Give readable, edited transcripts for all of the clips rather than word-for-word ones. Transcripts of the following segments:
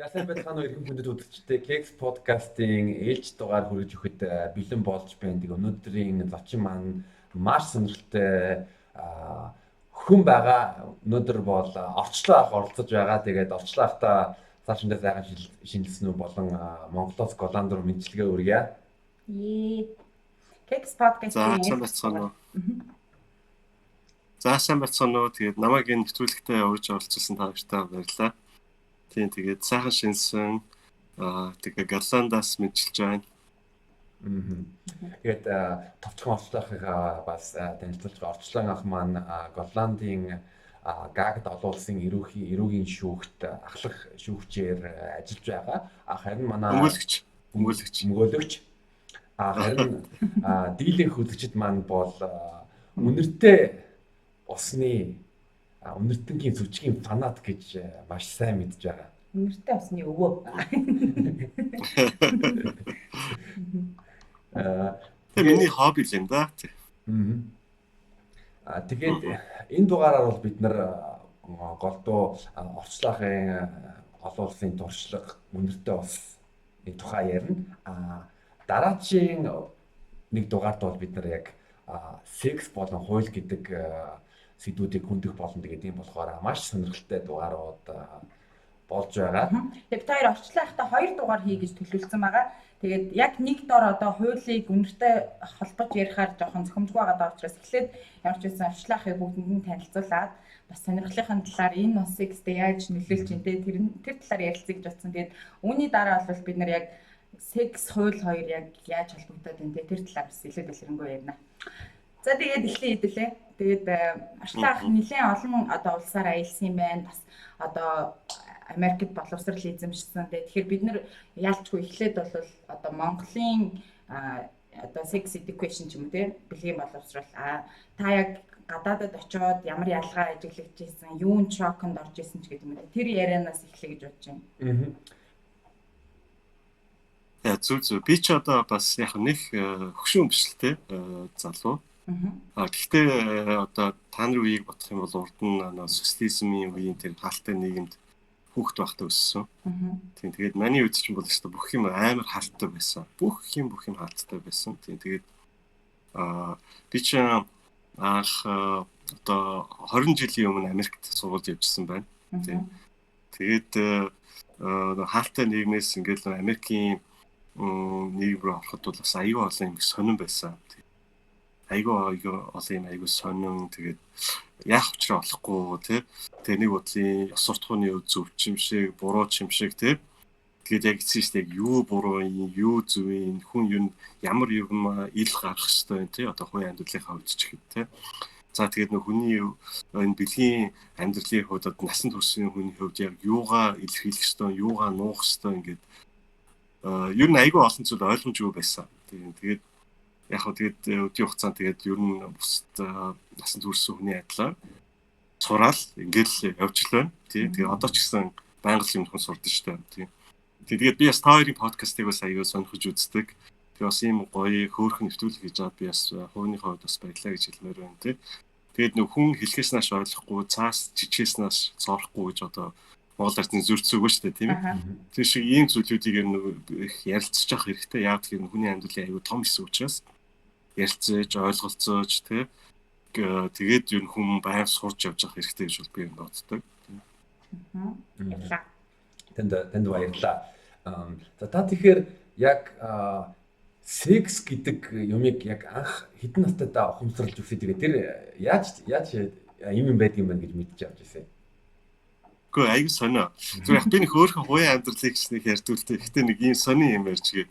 За, сайн байцгаана уу, эрхэм хүндэт үзэгчдээ. Kex podcast-ийн ээлж дугаар хүргэж өгөхөд бэлэн болж байна. Тэг өнөөдрийн зочин маань маш сонирхолтой хүн байгаа. Өнөөдөр бол Орчлон ах оролцож байгаа. Тэгээд Орчлон ахта цааш шиндээ сайхан шинэлсэн үү болон Монголоос Голланд руу мэндчилгээ өргөе. Kex podcast-ийн За, сайн байцгаана уу. За, сайн байцгаана уу. Тэгээд намайг энэ нэвтрүүлэгтээ урьж оролцуулсан та нартай баярлалаа. Тийм, тэгээд сайхан шинсэн, тэгээ Голландаас мэдчилж байна. Тэгээд товчхон Орчлон бас танилцуулж байгаа. Орчлон ах маань Голландын Гаагт олон улсын эрүүгийн шүүхт ахлах шүүгчээр ажиллаж байгаа. Харин манай Өмгөөлөгч. Харин дийлэнх үзэгчид маань бол үнэртэй усны үнэртэнгийн сүжгийн фанат гэж маш сайн мэдж байгаа. Үнэртэй усны өвөө. Тэгээ миний хобби юм да. Тэгээд энэ дугаараар бол бид нар голдуу Орчлон олон улсын туршлага, үнэртэй усны тухай ярина. Дараачийн нэг дугаард бол бид нар яг секс болон хууль гэдэг сэдвүүдийг хөндөх болно. Тэгээд ийм болохоор маш сонирхолтой дугаарууд болж байгаа. Тэгээд та хоёр Орчлон ахтай 2 дугаар хий гэж төлөвлөсөн байгаа. Тэгээд яг нэг дор одоо хуулийг үнэртэй холбож ярихаар жоохон зохимжгүй байгаа учраас эхлээд ямар ч байсан Орчлон ахыг бүгдэнд нь танилцуулаад бас сонирхлынхаа талаар энэ бас секстэй яаж нөлөөлж ин тэ тэр талаар ярилцъя гэж бодсон. Тэгээд үүний дараа бол бид нар яг секс хууль хоёр яг яаж холбогдоод байна тэ тэр талаар бас илүү дэлгэрэнгүй ярина. За, тэгээд эхлэе хэдүүлээ. Тэгээд Орчлон ах нэлээд олон одоо улсаар аялсан юм байна. Бас одоо Америкт боловсрал эзэмшсэн. Тэгэхээр бид нар яалчгүй эхлээд бол одоо Монголын одоо sex education ч юм уу те бэлгийн боловсрал, та яг гадаадад очиод ямар ялгаа ажиглагдж ирсэн, юун шоконд орж исэн ч гэдэг юм уу. Тэр ярианаас эхлэе гэж бодож байна. Яа, зүг зүг. Би ч одоо бас яг нэг хөшүүн биш л те залуу. Гэхдээ одоо та нарын үеийг бодох юм бол урд нь социализмын үеийн тэр хаалтай нийгэмд хүүхэд байхдаа өссөн. Тийм, тэгээд миний үед чинь бол өстө бүх юм амар хаалттай байсан. Бүх юм хаалттай байсан. Тийм, тэгээд би чинь анх одоо 20 жилийн өмнө Америкт сургуульд явжсэн байна. Тийм. Тэгээд хаалтай нийгмээс ингээд Америкийн нийгэм рүү ороход бол бас аюу олон юм сонирн байсан. Айгүй олон юм айгүй сонин, тэгээд яах учраа олохгүй тий. Тэгээ нэг бодлын ёс суртахууны зөв юм шиг, буруу юм шиг тий. Тэгээд яг эцсийн шүү дээ, юу буруу юм, юу зөв юм, хүн юу ямар юм ил гаргах ёстой юм тий. Одоо хувийн амьдралынхаа хувьд ч гэхэд тий. За, тэгээд нөх хүний энэ бэлгийн амьдралын хувьд одоо насан туршийн хүний хувьд яг юугаа илэрхийлэх ёстой, юугаа нуух ёстой ингээд ер нь айгүй олон зүйл ойлгомжгүй байсан. Тэгээд яг хөө тэгээд өдний хугацаанд тэгээд ер нь бусад насан туршсан хүний адилаар сураал ингээд л явж л байна. Тийм. Тэгээд одоо ч гэсэн байнга л юм хүн сурдаг шүү дээ. Тийм. Тэгээд би бас та хоёрын подкастыг бас аягүй сонирхож үздэг. Тэгээ бас ийм гоё хөөрхөн нэвтрүүлэг хийж аваад би бас хувийнхаа хувьд бас баярлалаа гэж хэлмээр байна тий. Тэгээд нөх хүн хэлхээс нааш ойлгохгүй, цаас чичээс нааш зоорохгүй гэж одоо Монгол арсны зөрчсөг ба шүү дээ, тийм ээ. Тэр шиг ийм зүйлүүдийг ер нь их ярилцж явах хэрэгтэй. Яг тэгэхээр хүний амьдралын аягүй том хэсэг учраас ярилцаж, ойлголцоож тий. Тэгээд ер нь хүн байнга сурч явж явах хэрэгтэй гэж би боддог. Баярлалаа. Танд баярлалаа. За, та тэгэхээр яг секс гэдэг юмыг яг анх хэдэн настай та ухамсарлаж өгсөй, тэгээд тэр яаж юм байдаг юм байна гэж мэдчих авч ирсэн. Үгүй, аягүй сонио. Зүгээр яг би нэг өөрийнхөө хувийн амьдралыг ч нэг ярьдгүй л дээ. Гэхдээ нэг ийм сони юм ярьж гээ.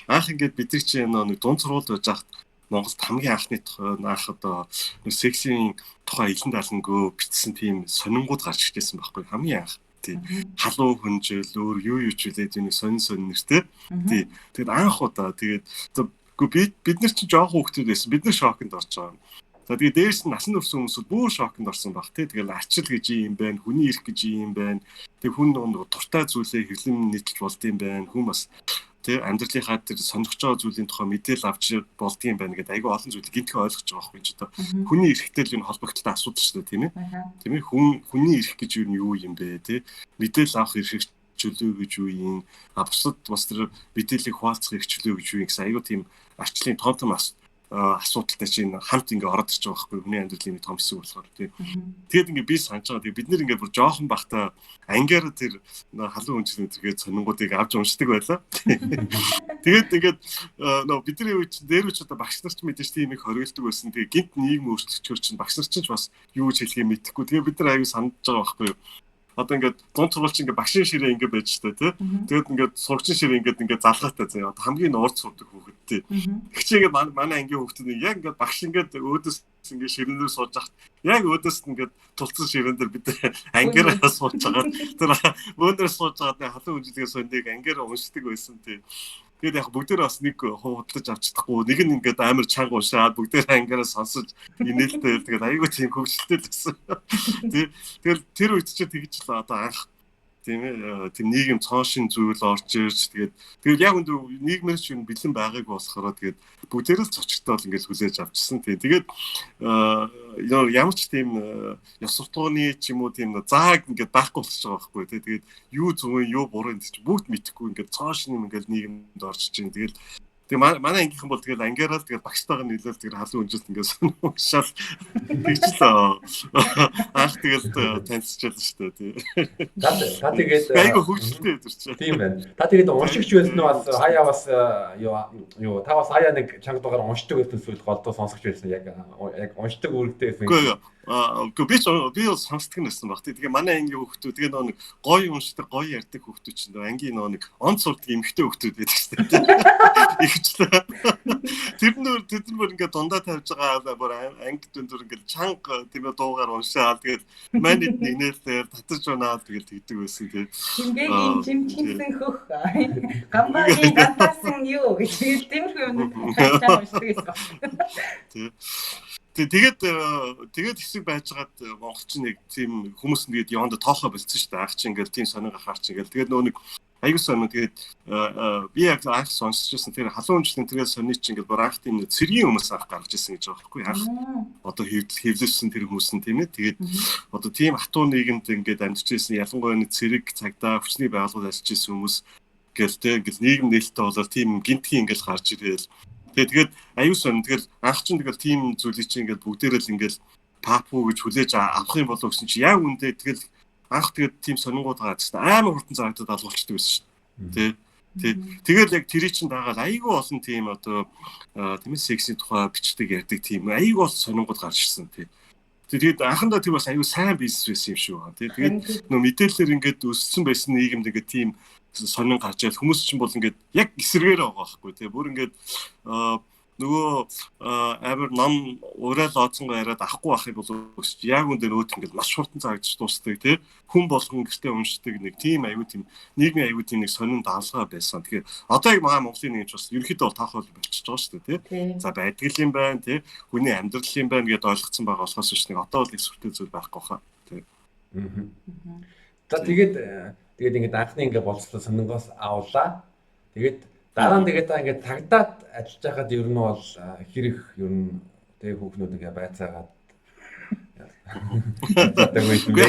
Анх ингээд бид нар чинь нэг дунд сургуульд байж хахад Монголд хамгийн анхны анх одоо сексийн тухай илэн далангөө бичсэн тийм сонингууд гарч ирсэн байхгүй хамгийн анх. Тий. Халуун хүнжил өөр юу юу ч үлээ тийм сонин сонин нэртэй. Тий. Тэгэд анх удаа тэгээд үгүй бид нар чинь жоохон хүүхдүүд байсан. Бид нар шоконд орж байгаа юм. За тэгээд дээрс нь насан турш хүмүүс бүр шоконд орсон баг тий. Тэгэл арчил гэж юм байна, хүний эрх гэж юм байна. Тэг хүн нөгөө дуртай зүйлээ хэвлэн нийтлж болд юм байна. Хүн бас тий амьдралынхаа тэр сонирхож байгаа зүйлийн тухай мэдээлэл авч болдгийм байна гэдэг айгүй олон зүйлийг гинтхэн ойлгож байгаа байхгүй ч одоо хүний эрхтэй л энэ холбогдлоо асуудал шүү дээ тийм ээ. Тийм ээ хүний эрх гэж юу юм бэ тий мэдээлэл авах эрх чөлөө гэж юу юм а бусад бас тэр мэдээллийг хуваалцах эрх чөлөө гэж юу юм гэсэн айгүй тийм арчлын том том асуудалтай чинь хамт ингээ ороод ирж байгаа байхгүй хүний амьдралын нэг том хэсэг болохоор тий. Тэгээд ингээ би санаж байгаа. Тэгээд бид нэр ингээ бүр жоохон бахта ангиар тэр халуун хүнжил төргээд сонингуудыг авч уншдаг байлаа. Тэгээд ингээд нөө бидний үе чинь дээр үе ч одоо багш нар ч мэдээж тийм их хориглодог байсан. Тэгээд гинт нийгэм өөрчлөгчөөр чинь багш нар чинь ч бас юу гэж хэлхийг мэдэхгүй. Тэгээд бид нар аюу санаж байгаа байхгүй юу. Одоо ингээд дунд сургууль чинь ингээд багшийн ширээ ингээд байж та тий. Тэгээд ингээд сурагчийн ширээ ингээд ингээд залгаатай заяа. Одоо хамгийн урд сурдаг хүүхэд тий. Тэг чи ингээд манай ангийн хүүхдүүд яг ингээд багш ингээд өөдөөс ингээд ширээн дээр сууж хахад яг өөдөөс нь ингээд тулцсан ширээн дээр бид ангиараа сууж байгаа. Тэр бөөндөр сууж байгаа халуун хүнжилгээ сондыг ангиараа уншдаг байсан тий. Тэгээд яг бүгдээр бас нэг худалдаж авч чадахгүй нэг нь ингээд амар чанга уншаад бүгдээр ангиараа сонсож инээлтэй тэгээд айгүй тийм хөгжилтэй л гэсэн. Тэгэл тэр үед чинь тэгж л одоо анх тийм ээ тийм нийгэм цоон шин зүйл орж ирж тэгээд тэгэл яг үндэ нийгмээр ч юм бэлэн байгаагүй болохоор тэгээд бүгдээр л цочтой бол ингээд хүлээж авчихсан. Тэгээд ямар ч тийм ёс суртахууны ч юм уу тийм зааг ингээд байхгүй болчихж байгаа байхгүй тий. Тэгээд юу зөв юу буруу энэ чинь бүгд мэдэхгүй ингээд цоон шин юм ингээд нийгэмд орж чинь тэгэл Тэгээ манай ангийнхан бол тэгэл ангиараа л тэгэл багштайгаа нийлээл тэгэл халуун хүнжилт ингээд уншаал тэгж л анх тэгэл танилцчихлаа шүү дээ тий. Та тэгээд айгүй хөгжилтэй өдөр чи. Тийм байна. Та тэгээд уншигч байсан нь бас хаяа бас юу та бас хаяа нэг чанга дугаар уншдаг байсан зүйл голдуу сонсогч байсан яг уншдаг үүрэгтэй байсан. Үгүй би бол сонсдог нь байсан баг тий. Тэгээ манай ангийн хүүхдүүд тэгээ нөгөө нэг гоё уншдаг, гоё ярьдаг хүүхдүүд чинь нөгөө ангийн нөгөө нэг онц сурдаг эмэгтэй хүүхдүүд байдаг шүү дээ. Ихчлээ. Тэр нөр ингээд дундаа тавьж байгаа бүр анги дүндүр ингээд чанга тийм ээ дуугаар уншаал тэгэл манид нэгнээлээр татаж унаад тэгэл тэгдэг байсан тий. Чимгээгийн чимчинсэн хөх гамбагийн гантаасан юу гэж тэгэл тиймэрхүү юм чанга уншдаг байсан. Тий. Тэгээд хэсэг байжгаад монголч нэг тийм хүмүүс нэгэд яванда тоохоо болцсон шүү дээ. Анх чи ингээл тийм сонин гахаар чи ингээл тэгээд нөгөө нэг аюу сонин тэгээд би яг анх сонсч байсан тэр халуун хүнжил тэрээс сонин чи ингээл бүр анх тийм цэргийн хүмүүс анх гаргаж ирсэн гэж байгаа байхгүй анх одоо хэвлэлсэн тэр хүмүүс нь тийм ээ. Тэгээд одоо тийм хатуу нийгэмд ингээд амьдарч ирсэн ялангуяа нэг цэрэг цагдаа хүчний байгууллагад ажиллаж ирсэн хүмүүс гэл тэ ингээл нийгэм нээлттэй болоод тийм гинтгийн ингээл гарч ирээл. Тэгээд аюу сонин тэгэл анх чинь тэгэл тийм зүйлийг чинь ингээл бүгдээрээ л ингээл папу гэж хүлээж авах юм болов гэсэн чи яг үндэ тэгэл анх тэгээд тийм сонингууд гарч ирсэн амар хурдан зарагдаад алгуулчдаг байсан шүү дээ. Тэ. Тэгэл яг тэрий чинь дагаад айгүй олон тийм одоо тийм сексийн тухай бичдэг ярьдаг тийм айгүй олон сонингууд гарч ирсэн тий. Тэгээд анхандаа тэр бас айгүй сайн бизнес байсан юм шиг байна тий. Тэгээд нөө мэдээлэлээр ингээд өссөн байсан нийгэмд ингээд тийм сонин гарч ирэл хүмүүс чинь бол ингээд яг эсрэгээр байгаа байхгүй тий. Бүр ингээд нөгөө амар ном уриал оцонгоо яриад авахгүй байх юм бол өсч яг үндэ нөөт ингээд маш хурдан зарагдаж дуусдаг тий. Хүн болгон гэртээ уншдаг нэг тийм аюу тийм нийгмийн аюу тийм нэг сонин давлгаа байсан. Тэгэхээр одоо яг манай Монголын нийгэм ч бас ерөнхийдөө бол таах бол болчихж байгаа шүү дээ тий. За байдаг юм байна тий. Хүний амьдрал юм байна гэдээ ойлгоцсон байгаа болохоос биш нэг одоо бол их сүртэй зүйл байхгүй хаа тий. За тэгээд ингээд анхны ингээд болцлоо сонингоос авлаа. Тэгээд дараа нь тэгээд та ингээд цагдаад ажиллаж байхад ер нь бол хэрэг ер нь тэг хүүхнүүд ингээд байцаагаад задаг байсан бэ.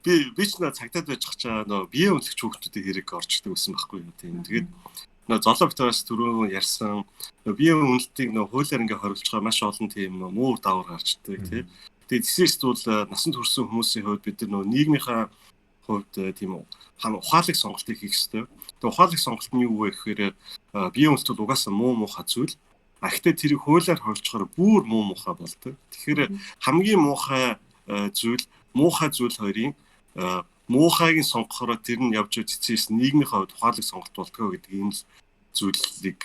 Би ч нөө цагдаад байж чаа нөө бие үнэлэгч хүүхдүүдийн хэрэг орчдөг байсан байхгүй юу тийм. Тэгээд нөө золоо битээс түрүүн ярьсан нөө бие үнэлтийг нөө хуулиар ингээд хориглож байгаа маш олон тийм нөө муу давар гарчдаг тийм. Тэгээд тэсээс зүйл насанд хүрсэн хүмүүсийн хувьд бид нар нөө нийгмийнхаа хувьд тийм ухаалаг сонголтыг хийх ёстой. Тэгээ ухаалаг сонголт нь юу вэ гэхээр бие үнэлт бол угаасаа муу муухай зүйл. А гэхдээ тэрийг хуулиар хориглохоор бүр муу муухай болдог. Тэгэхээр хамгийн муухай зүйл муухай зүйл хоёрын муухайг нь сонгохороо тэр нь явж эцэс нийгмийнхаа хувьд ухаалаг сонголт болдгоо гэдэг ийм л зүйлийг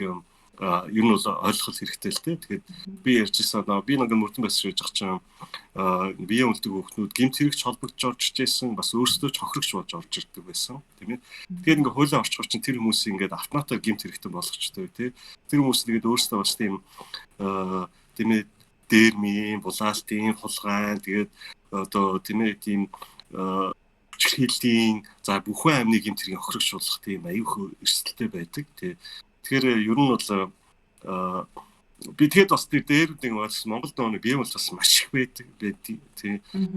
Ер нь бол ойлгох хэрэгтэй л дээ. Тэгээд би ярьжсэн би нэг мөрдөн байсан гэж чинь биеийн үлдэг хүүхнүүд гэмт хэрэгч холбогдож орж иржсэн, бас өөрсдөө ч хохирогч болж орж ирдэг байсан, тийм ээ. Тэгээд ингээ хуулиа орчихор чинь тэр хүмүүсийг ингээд автоматар гэмт хэрэгтэн болгочтой, тийм. Тэр хүмүүс тэгээд өөрсдөө бас тийм, тийм ээ, дээрмийн, булаалтын, хулгайн, тэгээд одоо, тийм ээ, тийм хүчирхийллийн, за бүхэн амны гэмт хэргийн хохирогч болох тийм аюух эрсдэлтэй байдаг, тийм. Тэгэхээр ер нь бол би тэгэд бас тэр дээр нэг ойлгосон, Монголд нөгөө бие мөл бас маш их байдаг тий.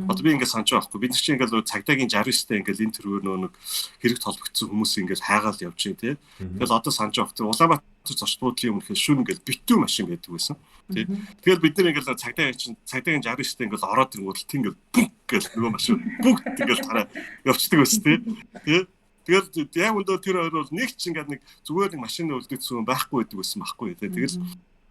Одоо би ингээд санаж байгаа байхгүй. Бид нар чинь ингээд цагдаагийн 69-тэй ингээд энэ төрөөр нөгөө нэг хэрэгт холбогдсон хүмүүс ингээд хайгаал явж байна тий. Тэгэл одоо санаж байгаа байхгүй. Улаанбаатар зочд буудлын өмнө шүн ингээд битүү машин байдаг байсан. Тий. Тэгэл бид нар ингээд цагдаагийн чинь цагдаагийн 69-тэй ингээд ороод ирэнгүүт л ингээд бүг гэл нөгөө машин бүгд ингээд тараа явцдаг байсан тий. Тий. Тэгэл яг өндөө тэр хоёр бол нэг ч ингээд нэг зүгээр нэг машины үлдэгдсэн хүн байхгүй байдаг байсан байхгүй тий.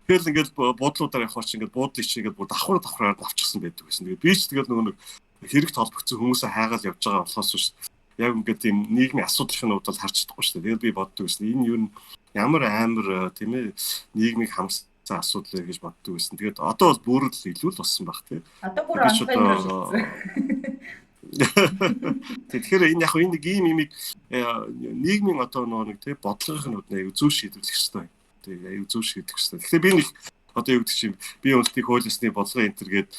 Тэгэл ингээд буудлуудаар явахаар чи ингээд буудлын чи ингээд бүр давхар давхраар авчихсан байдаг байсан. Тэгээд би ч тэгэл нөгөө нэг хэрэгт холбогдсон хүмүүсээ хайгаал явж байгаа болохоос биш яг ингээд тийм нийгмийн асуудлын хувьд бол харж чадахгүй шүү дээ. Тэгээд би боддог байсан. Энэ юу ямар амар, тийм ээ, нийгмийг хамсан асуудал вэ гэж боддог байсан. Тэгээд одоо бол бүр л илүү л болсон баг тий. Одоо бүр онлайн шилжсэн. Тэгэхээр энэ яг энэ нэг ийм имийг нийгмийн одоо нөгөө нэг тий бодлогын хувьд аягүй зөв шийдвэрлэх ёстой. Тий, аягүй зөв шийдэх ёстой. Тэгэхээр би нэг одоо юу гэдэг чинь би үнэлтийг хууль ёсны бодлогын энэ төр гээд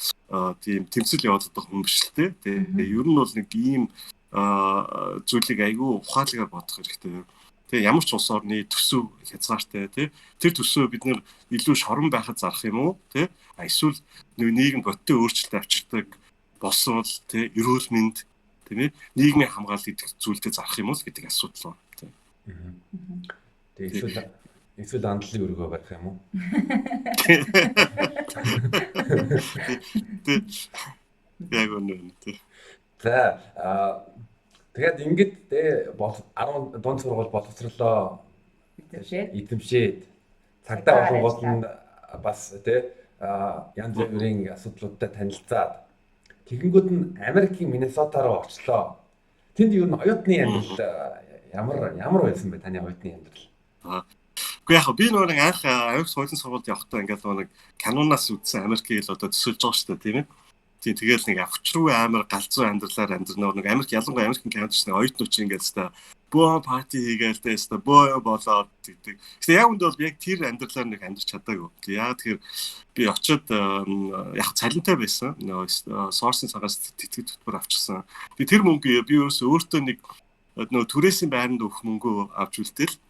тийм тэмцэл явуулдаг хүн биш л тий. Ер нь бол нэг ийм зүйлийг аягүй ухаалгаар бодох хэрэгтэй. Тэгээ ямар ч улс орны төсөв хязгаартай, тий. Тэр төсөв бид нэр илүү шорон байхад зарах юм уу, тий? Эсвэл нэг нийгэм бодтой өөрчлөлт авчирдаг болсвол, тий, эрүүл мэнд, тийм ээ, нийгмийн хамгаалал гэдэг зүйлдээ зарах юм уу гэдэг асуудал байна, тий. Тэгээ эсвэл андлын өргөө барих юм уу? Тий. Яг үнэ тий. За, тэгээд ингээд те 10 дунд сургууль боловсрлоо, эзэмшээд цагдаа болонгууд нь бас те янз бүрийн асуудлуудтай танилцаад тэгэнгүүт нь Америкийн Миннесота руу очлоо. Тэнд юу н оюутны амьдрал ямар ямар байсан бэ, таны оюутны амьдрал? Үгүй, яг би нөгөө нэг анх Америк хуулийн сургуульд явахдаа ингээд нөгөө нэг канонаас үзсэн Америкийг л одоо төсөөлж байгаа шүү дээ, тийм ээ. Тийм, тэгэл нэг авч руу амар галзуу амьдралаар амьдрна, нэг Америк, ялангуяа Америкийн кинод ч нэг оюутнууд чинь ингээд хэвээр бөө party хийгээл тэ хэвээр бөө болоод гэдэг. Гэтэ яг үндэ бол яг тэр амьдралаар нэг амьдрч чадаагүй. Яг тэгэхээр би очиод яг цалинтай байсан. Нөгөө Сорсын цагаас тэтгэж хөтөлбөр авчихсан. Би тэр мөнгө би өөртөө нэг нөгөө түрээсийн байранд өгөх мөнгөө авч үлдээл.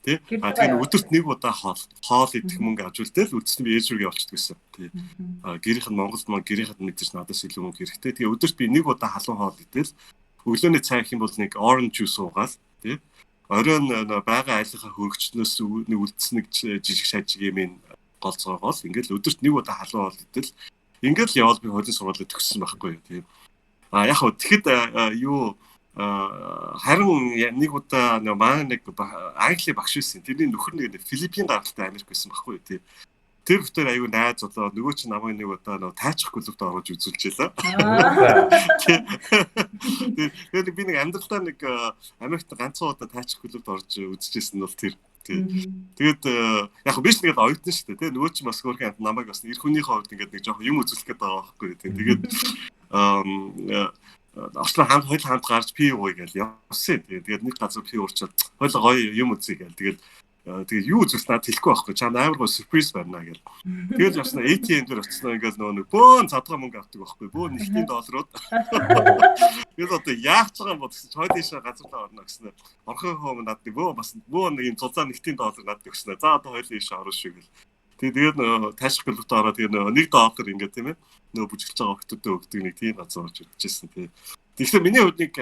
Тий. А тэгэхээр өдөрт нэг удаа хоол идэх мөнгө авч үлдээл үлдсэн би ээж рүүгээ олчдөг гэсэн. Тий. А гэрийнх нь Монголд маа гэрийнхэд мэдээж надаас илүү мөнгө хэрэгтэй. Тэгээ өдөрт би нэг удаа халуун хоол идэл, өглөөний цай гэх юм бол нэг orange juice уугаал, тий. Оройн байгаа айлынхаа хөргөчнөөс нэг үлдсэн нэг жижиг шажиг юм голцоогоол ингээл өдөрт нэг удаа халуун хоол идэл ингээл явал би хуулийн сургуулийг төгссөн байхгүй юу, тий. А яг хөө тэгэхэд юу харин нэг удаа нэг манай нэг Англи багш байсан. Тэрний нөхөр нэг Филиппин гаралтай Америк байсан байхгүй юу, тий. Тэр бүтээр аюу найз болоо нөгөө чинь намайг нэг удаа нөгөө тайчих клубт оруулж үзүүлж байлаа. Тэгээд би нэг амьдралдаа нэг Америкт ганцхан удаа тайчих клубт орж үзчихсэн нь бол тэр. Тэгээд яг би ч нэг оюутан шүү дээ, тий. Нөгөө чинь бас хөөрхөн намайг бас эр хүнийхээ хувьд ингээд нэг жоохон юм үзүүлэх гээд байгаа байхгүй тий. Тэгээд орчлон хамт хоёул хамт гарч пи ууя гэж явсан. Тэгээд нэг газар пи уурчаад хоёул гоё юм үзье гээл. Тэгээд тэгээд юу үзүүлсэн надад хэлэхгүй байхгүй. Чамд амар гоё сюрприз барина гээл. Тэгэл явсан, ATM дээр очсноо ингээл нөгөө нэг бөөн задгаа мөнгө авдаг байхгүй. Бөөн нэгтийн долларууд. Тэгэл одоо яах ч байгаа юм бол гэсэн чи хоёул ийшээ газар руу орно гэсэн. Орхон хөө надад бөөн бас бөөн нэг юм цуцаа нэгтийн доллар надад өгснө. За одоо хоёул ийшээ орно шүү гэл. Тэгээд нөгөө тайших клубт ороод тэгээ нөгөө 1 доллар ингээд, тийм ээ, нөгөө бүжиглэж байгаа хүмүүстэй өгдөг нэг тийм газар орж ирчихсэн, тий. Тэгэхээр миний хувьд нэг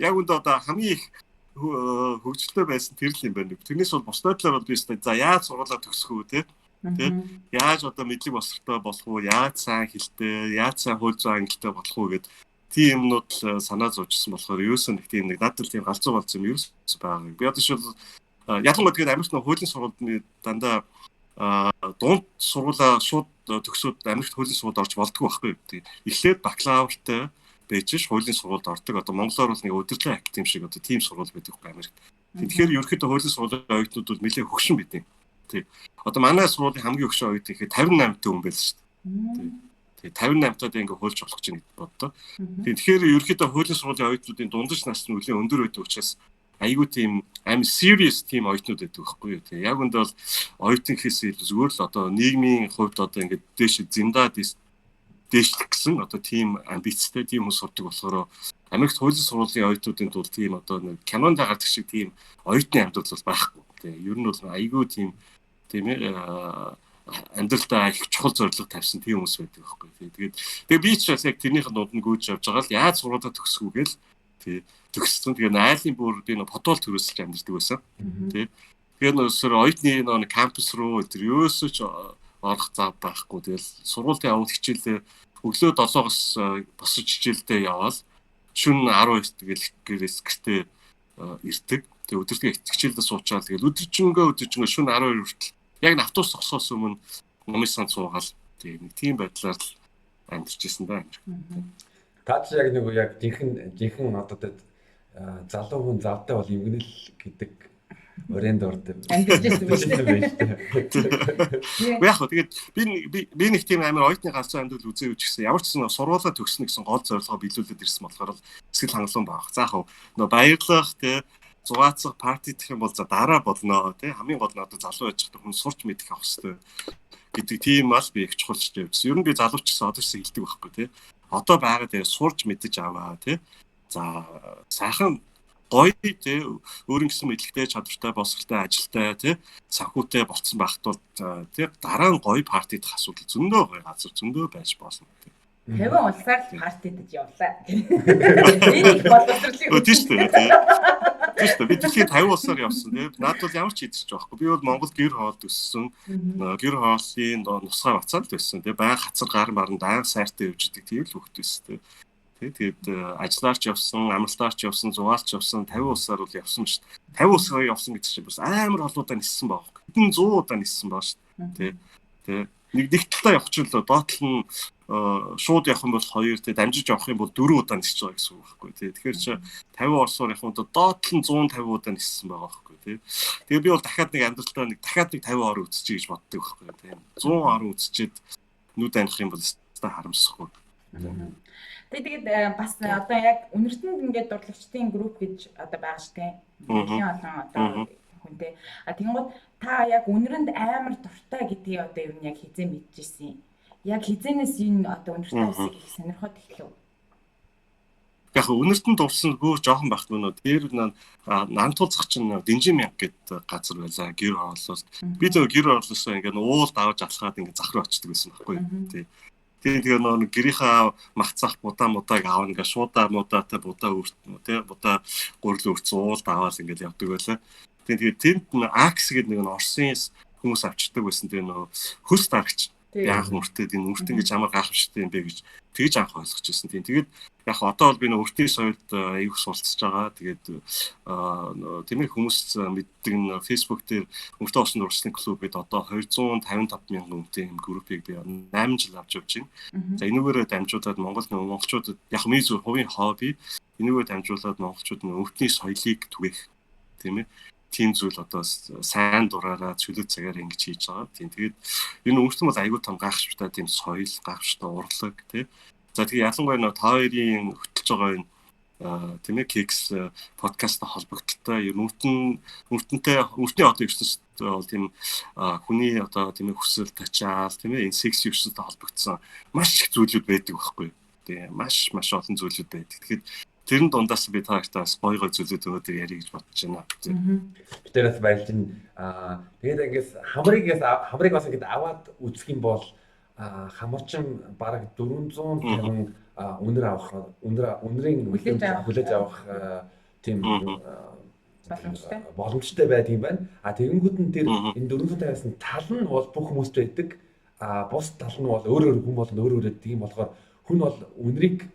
яг үндэ одоо хамгийн их хөгжилтэй байсан тэр л юм байна. Тэрнээс бол бусдад талаар бол би за яаж сургуулаа төгсөх үү, тий. Тэ яаж одоо мэдлэг босролтой болох уу, яаж сайн хэлтэй, яаж сайн хууль зүйн ангилтай болох уу гэд тийм юмнууд л санаа зовжсэн болохоор ерөөсөө нэг тийм нэг надад л тийм галзуу болсон юм ерөөсөө байгаа. Би одоо шил ялангуяа тэгээд Америкт нөх хуулийн сургуульд дандаа дунд сургуулаа шууд төгсөөд Америкт хуулийн сургуульд орж болдгоо байхгүй юу. Эхлээд бакалавртай байж ш хуулийн сургуульд ордог. Одоо монголоор бол нэг удирдлагын академи шиг одоо тийм сургууль байдаг байхгүй Америкт. Тэгэхээр ерөнхийдөө хуулийн сургуулийн оюутнууд бол нэлээд хөгшин бидیں. Тий. Одоо манай сургуулийн хамгийн өгшөө оюутан гэхэд 58 та хүн байл шүү дээ. Тэгээ 58 таад ингээ хуульч болох гэж байна боддоо. Тэгэхээр ерөнхийдөө хуулийн сургуулийн оюутнуудын дундаж нас нь нэлээд өндөр байдаг учраас айгүй тийм аим serious тийм оюутнууд байдаг байхгүй юу. Тэгээ яг үндэ бол оюутан гэхээс илүү зүгээр л одоо нийгмийн хувьд одоо ингээ дээш зинда дээшлэх гэсэн одоо тийм амбицтай тийм хүмүүс сурдаг болохоор Америкт хуулийн сургуулийн оюутнуудын тул тийм одоо нэг кинонд гардаг шиг тийм оюутны амьдрал бол байхгүй. Тэгээ ер нь бол айгүй тийм тийм ээ амьдралдаа их чухал зорилго тавьсан тийм хүмүүс байдаг байхгүй. Тэгээд тэгээ би ч бас яг тэрнийхэн дунд нь гүйж явж байгаа л яаж сургуулаа төгсгүүгээл тий төгссөн. Тэгээ айлын бүр би нөө подвол төрөөсөлж амьдардаг байсан. Тий. Тэгээ нөөсөр оюутны нөө кампус руу тэр ерөөсөө ч орох зав байхгүй. Тэгэл сургуулийн явуул хичээлээ өглөө 7-оос босож хичээлдээ яваал шөнө 12 тэгэл гэрээс гэртээ ирдэг. Тэгээ өдөртөө хичээлдээ суучаал тэгэл өдөржингөө шөнө 12 хүртэл яг н автобус зогсоос өмнө номын санд суугаал тэгээ нэг тийм байдлаар л амьдарч ирсэн да. Та чи яг нэг яг жинхэнэ одоо залуу хүн завтай бол эмгэнэл гэдэг өрөөнд орд амьдарч ирсэн байх шүү дээ. Яг хөө тэгээд би нэг тийм амар оюутны галзуу амьдрал үзээгүй ч гэсэн ямар ч гэсэн сургуулаа төгснө гэсэн гол зорилгоо биелүүлээд ирсэн болохоор л сэтгэл хангалуун байх. За хөө нөө баярлах тий зугаацах парти гэх юм бол за дараа болно тий хамгийн гол нь одоо залуу байж байхдаа хүн сурч мэдэх авах хэрэгтэй гэдэг тийм ал би их чухалчж явсан. Ер нь би залууч гэсэн одоо ч хэлдэг байхгүй тий. Одоо байгаа тэгээ сурч мэдэж аваа тий. За сайхан гоё тий өөрийн гэсэн мэдлэгтэй чадвартай боловсралтай ажилтай тий санхүүтэй болцсон байхад бол тий дараа нь гоё партидах асуудал зөндөө гоё газар зөндөө байж болно тий. 50 улсаар л партидаж явлаа. Энэ их боловсролын тийм шүү дээ тий. Тийм шүү дээ. Би дэлхийн 50 улсаар явсан тий. Наад бол ямар ч хийдэж байхгүй. Би бол Монгол гэр хоолд өссөн. Гэр хоолын нусгай бацаал өссөн тий. Баян хацар гар маранд аян сайртай явж идэг тийм л хүүхэд өссөн тий. Тэгээд ажиллаарч явсан, амралтаарч явсан, зугаалч явсан 50 улсаар бол явсан шүү дээ. 50 улсаар явсан гэдэг чинь бас амар олон удаа ниссэн байгаа. Хэдэн 100 удаа ниссэн байгаа шүү дээ. Тэ. Нэг талдаа явах чинь л доотлол нь шууд явах юм бол 2 тэ дамжиж явах юм бол 4 удаа нисэж байгаа гэсэн үг байхгүй тий. Тэгэхээр чи 50 улсаар явах юм бол доотлол нь 150 удаа ниссэн байгаа байхгүй тий. Тэгээ би бол дахиад нэг амьдралтаа нэг дахиад нэг 50 ор үзчихье гэж боддог байхгүй тий. 100 ор үзчихэд нүд аних юм бол өстой харамсахгүй. Тэгээд бас одоо яг үнэртэнд ингээд дурлагчдын групп гэж одоо байгаа штэ. Дэлхийн олон одоо хүнтэй. А тэгэнгүүт та яг үнэрэнд амар дуртай гэдгийг одоо ер нь яг хизээ мэдчихсэн юм. Яг хизээнээс энэ одоо үнэртэй улсыг их сонирхоод эхлэв. Яг үнэртэнд дурсан бөөр жоохон багт мөн үү. Тэр нантуул зах чинь Дэнжин мянга гэдэг газар байлаа. Гэр хооллолт. Би зөв гэр хооллосоо ингээд уул давж алхаад ингээд зах руу очдөг байсан байхгүй тий. Тэгээ нөө гэрийнхаа мах цах будаа мудааг аавна ингээ шуудаа мудаатай будаа өрт тий будаа гурил өртсөн уул даваал ингээд явдаг байлаа. Тэгээ тэнд Акс гэдэг нэг нь Оросын хүмүүс авчирдаг байсан. Тэгээ нөө хөлс дарагч яг нүртэд энэ нүрт ингэж ямар гайхамшигтай юм бэ гэж тэгж анх ойлгож ирсэн. Тийм тэгээд яг одоо бол би нөө өртний соёлд аюух суралцж байгаа. Тэгээд тийм ээ хүмүүс мэддэг нь Facebook дээр Өртөө усан дурсны клуб гэдэг одоо 255 мянган хүнтэй юм группийг би 8 жил авч явж байна. За энүүгээрээ дамжуулаад Монгол монголчуудад яг миний зүгээр хувийн хобби энүүгээр дамжуулаад монголчууд нөө өртний соёлыг түгээх тийм ээ тийм зүйл одоо сайн дураараа чөлөө цагаар ингэж хийж байгаа. Тийм тэгээд энэ өнгөрсөн бол айгүй том гайхамшигтай тийм соёл, гайхамшигтай урлаг тий. За тэгээ ялангуяа нөө та хоёрын хөтлөж байгаа энэ тийм ээ Keks подкасттай холбогдлолтой ер нь өртөнтэй өртний одоо ертөнцид бол тийм хүний одоо тийм ээ хүсэл тачаал тийм ээ энэ секс ертөнцтэй холбогдсон маш их зүйлүүд байдаг байхгүй. Тийм маш маш олон зүйлүүд байдаг. Тэгэхээр тэрэн дундаас би та нартай бас гоё гоё зүйлүүд өнөөдөр ярих гэж бодож байна. Би тэрээс баярлж байна. Тэгээд ингээс хамрыг бас ингээд аваад үзэх юм бол хамарчин бараг 450 үнэр авах үнэрийн хүлээж авах тийм боломжтой байдаг юм байна. А тэгэнгүүт нь тэр энэ 450-аас нь тал нь бол бүх хүмүүст байдаг. А бус тал нь бол өөр өөр хүн болгоно өөр өөр байдаг юм болохоор хүн бол үнэрийг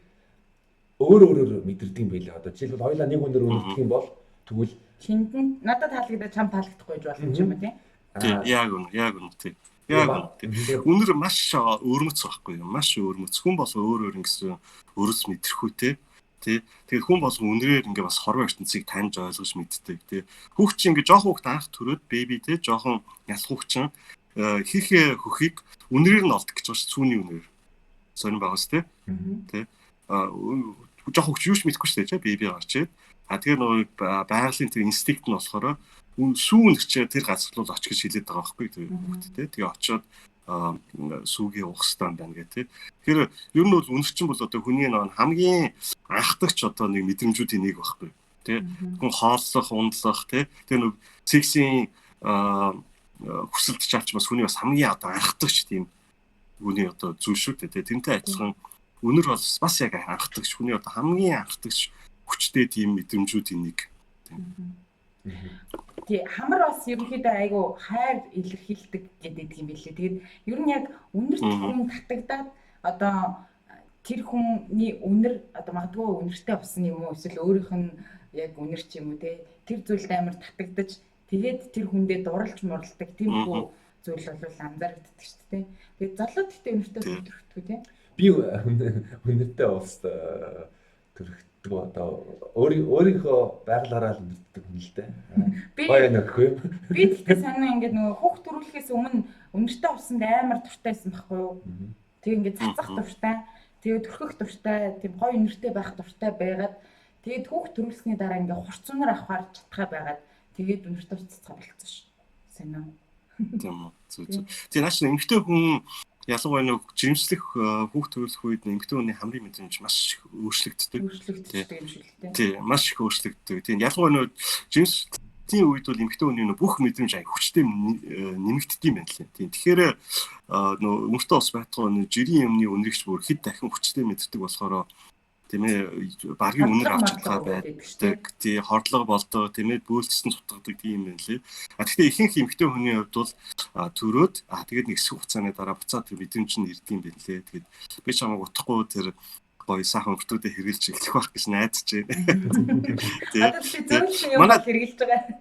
өөр өөрөөр мэдэрдэг юм байлээ. Одоо жишээлбэл хоёлаа нэг үнээр үнэрдэх юм бол тэгвэл чинд нь надад таалагдаад чам таалагдахгүй гэж болно юм ба тий. Тийм яг үнэ яг үнэ тий. Яг үнэ. Үнэр маш өвөрмөц байхгүй юу? Маш өвөрмөц. Хүн болго өөр өөр ингэсэн өрөц мэдрэхүйтэй. Тий. Тэгээд хүн болго үнэрээр ингээ бас хорвоо ертөнцийг таньж ойлгож мэддэг тий. Хүүхд чинь ингээ жоохон хүүхд анх төрөөд беби тий жоохон ялах хүүхд чинь Хийхээ хөхийг үнэрээр нь олдог гэж байгаа ш, сүүний үнээр. Сонин байгаас тий. Тий. Жоох хөгч юу ч мэдэхгүй шүү дээ, бие гарч ирээд. А тэгэхээр нөгөө байгалийн тэр инстинкт нь болохоор сүүн хэрчээ тэр газар руу очих гэж хэлээд байгаа байхгүй тэр хүүхд тий. Тэгээ очиод сүүгээ уух хэрэгтэй юм байна гэх тий. Тэгэхээр ер нь бол үнэрчин бол одоо хүний нөгөө хамгийн анхдагч одоо нэг мэдрэмжүүдийн нэг байхгүй тий. Хүн хооллох, ундлах тий. Тэр нэг сексийн хүсэлт чалч бас хүний бас хамгийн одоо анхдагч тийм хүний одоо зүйл шүү дээ тий. Тэрнтэй адилхан үнэр бол бас яг анхдагч хүний одоо хамгийн анхдагч хүчтэй тийм мэдрэмжүүдийн нэг. Тий, хамар бас ерөнхийдөө айгу хайр илэрхийлдэг гэдэг юм билээ. Тэгээд ер нь яг үнэрт хүн татагдаад одоо тэр хүний үнэр одоо магадгүй үнэртэй болсон юм уу эсвэл өөрийнх нь яг үнэр ч юм уу те тэр зүйлд амар татагдаж тэгээд тэр хүндээ дурлж муралдаг тиймэрхүү зүйл бол анзаарэгддэг шүү дээ. Тэгээд золоод гэхдээ үнэртэй төрөгдгөө те. Би үнэртэй ус төрөгддөг одоо өөрийнхөө байглаараа л үнэртдэг хүн л дээ. Гоё нөхөө юм. Би тэгтээ сайн ингээд нөгөө хүүхд төрүүлэхээс өмнө үнэртэй усанд амар дуртай байсан байхгүй юу? Тэг ингээд цацах дуртай, тэгээд төрхөх дуртай, тийм гоё үнэртэй байх дуртай байгаад тэгээд хүүхд төрүүлсний дараа ингээд хурц үнэр авахар чадхаа байгаад тэгээд үнэртэй ус цацгаа болцсон ш. Сайн уу? Тийм үү. Зүг зүг. Тэгээ нааш эмэгтэй хүн ялангуяа нэг жирэмслэх хүүхд төрүүлэх үед эмэгтэй хүний хамрын мэдрэмж маш их өөрчлөгддөг. Өөрчлөгддөг юм шиг л дээ. Тийм, маш их өөрчлөгддөг. Тийм, ялангуяа нэг жирэмслэлийн үед бол эмэгтэй хүний нөө бүх мэдрэмж аяг хүчтэй нэмэгддэг юм байна лээ. Тийм. Тэгэхээр нөө өмөртөө ус байтугай нөө жирийн юмны үнэрэгч бүр хэд дахин хүчтэй мэддэг болохоор тийм ээ баргийн үнэр авч чадхаа байдаг. Тий, хордлого болдог, тийм ээ бөөлцсөн цутгадаг тийм юм байна лээ. А тэгэхээр ихэнх эмэгтэй хүний хувьд бол төрөөд тэгээд нэг хэсэг хугацааны дараа буцаад тэр мэдрэмж нь ирдэг юм байна лээ. Тэгээд би чамайг утахгүй тэр гоё сайхан өртүүдээ хэрэгжилж эхлэх байх гэж найдаж байна. Тий. Манай хэрэгжилж байгаа.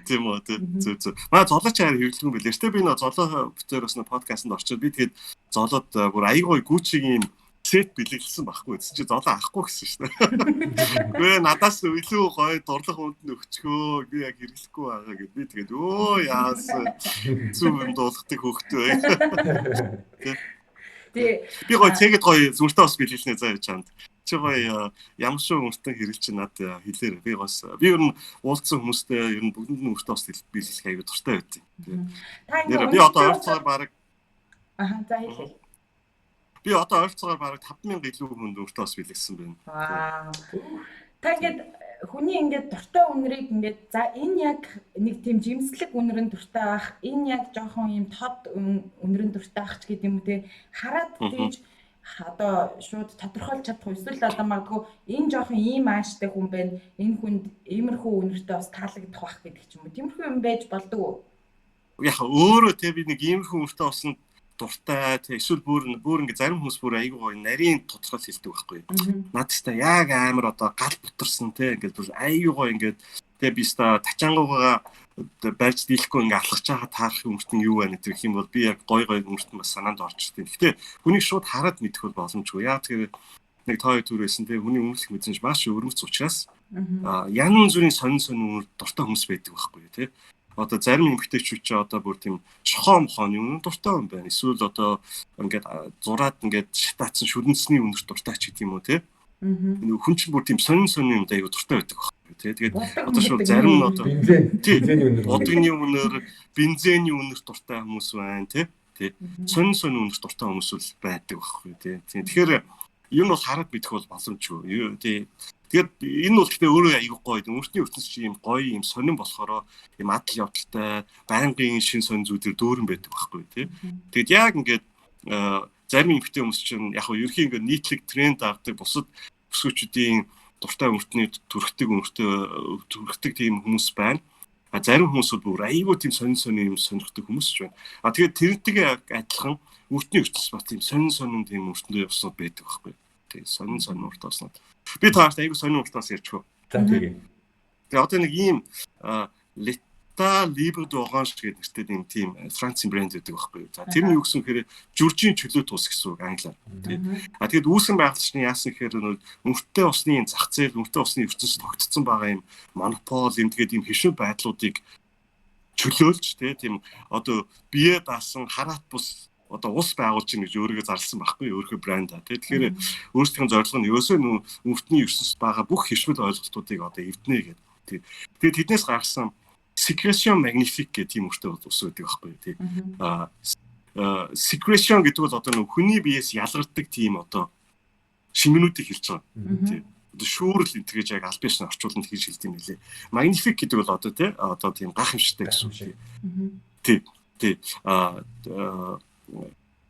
Тийм үү, тий. Зүг зүг. Манай золооч хайр хэрэглэв юм билээ. Гэтэ би нөө золоо битээр бас нөө подкастт орчоод би тэгээд золоод бүр аягүй Gucci-гийн сет бэлэглэсэн байхгүй. Тэс чи золоо авахгүй гэсэн шүү дээ. Үгүй надаас илүү гоё дурлах хүнд нь өгчхөө. Би яг хэрэглэхгүй байгаа гэд би тэгээд өө яасан зүг юм дуулгадаг хөөхтэй. Тий. Би гоё цэгэд гоё зүртээ бас бэлгэлнэ заа чамд. Чи гоё ямар шүү өртөн хэрэглэж чи над хэлээр би гос би ер нь уулзсан хүмүүстэй ер нь бүгдэнд нь өртөө бас бэлгэлэх аягүй дуртай байт. Та би одоо ойрцоогоор бараг за хэлээ. Би одоо ойрцоогоор бараг 5000 илүү хүнд өртөө бас бэлгэлсэн байна. Вау. Та ингээд хүний ингээд дуртай үнэрийг ингээд за энэ яг нэг тийм жимслэг үнэр нь дуртай байх, энэ яг жоохон юм тод үнэр нь дуртай байх ч гэдэг юм уу те хараад тэгж одоо шууд тодорхойлж чадах эсвэл одоо магадгүй энэ жоохон ийм ааштай хүн байна, энэ хүнд иймэрхүү үнэртэй бас таалагдах байх гэдэг ч юм уу. Тиймэрхүү юм байж болдог уу? Яг өөрөө те би нэг иймэрхүү үнэртэй болсон дуртай те эсвэл бүр ингээ зарим хүмүүс бүр айгүй гоё нарийн тодорхойл хэлдэг байхгүй. Над теста яг амар одоо гал бутарсан те ингээд бүр айгүй гоё ингээд те би ста тачаангуугаа барьж дийлэхгүй ингээ алхаж байгаа таарах өмөртөн юу байна гэдэг юм бол би яг гоё гоё өмөртөн бас санаанд орж ирдэг. Гэхдээ хүнийг шууд хараад мэдэх бол боломжгүй. Яг тэгэхээр нэг та хоёр төр байсан те хүний өмнөх мэдрэмж маш өрмөц учраас янз бүрийн сонин сонин үнэр дуртай хүмүүс байдаг байхгүй те. Одоо зарим эмэгтэйчүүд чи одоо бүр тийм шохоо мохооны үнэр дуртай юм байна. Эсвэл одоо ингээд зураад ингээд шатаацсан шүрэнцний үнэр дуртай ч гэдэг юм уу те. Нөгөө хүн чинь бүр тийм сонин сонин юмд аягүй дуртай байдаг байхгүй те. Тэгээд одоо шууд зарим нь одоо бензиний үнэр, будганы үнэр, бензиний үнэр дуртай хүмүүс байна те. Тий. Сонин сонин үнэр дуртай хүмүүс л байдаг байхгүй те. Тэгэхээр ер нь бол хараад мэдэх бол боломжгүй. Тий. Тэгээд энэ бол гэхдээ өөрөө аягүй гоё. Өртний ертөнц чи юм гоё юм сонин болохоор юм адал явдалтай, байнгын шин сонин зүйлээр дүүрэн байдаг байхгүй тий. Тэгээд яг ингээд зарим эмэгтэй хүмүүс чинь яг хөө ерөнхий ингээд нийтлэг тренд авдаг бусад өсгөөчүүдийн дуртай өртний төрхтөг өртөө төрхтөг тийм хүмүүс байна. А зарим хүмүүс бол бүр аягүй тийм сонин сонин юм сонирхдаг хүмүүс ч байна. А тэгээд тэрнтэйгээ адилхан өртний ертөнц бас тийм сонин сонин тийм өртөндөө явснууд байдаг байхгүй. Тийм сонин сонин урт болснууд. Би таарт айгүй сонин уртаас ярьчихв. За тэгээ. Тэгээ одоо нэг ийм Leta Libre d'Orange гэдэг нэртэй нэг тийм Францын брэнд байдаг байхгүй. За тэр нь юу гэсэн гэхээр жүржийн чөлөө тус гэсэн үг англиар. Тий. А тэгэд үүсгэн байгуулагч нь яасан гэхээр нөө өртөө усны зах зээл, өртөө усны ертөнцид тогтцсон байгаа юм монопол юм тэгээд ийм хэвшин байдлуудыг чөлөөлж тийм одоо бие даасан хараат бус одоо ус байгуулж гин гэж өөрийгөө зарласан байхгүй өөрийнхөө брэнд аа тий. Тэгэхээр өөрсдийн зорилго нь ерөөсөө үнэртний ертөнцид байгаа бүх хэвшмэл ойлголтуудыг одоо эвднэ гэдэг. Тий. Тэгээд тэднээс гарсан secretion magnifique гэх тийм үгтэй ус байдаг байхгүй тий. Secretion гэдэг бол одоо нэг хүний биеэс ялгардаг тийм одоо шингэнүүдийг хэлж байгаа. Тий. Одоо шүүрэл энэ гэж яг аль бишн орчууланд хийж хэлдэг юм лээ. Magnifique гэдэг бол одоо тий одоо тийм гайхамшигтай гэсэн үг тий. Тий. Тий.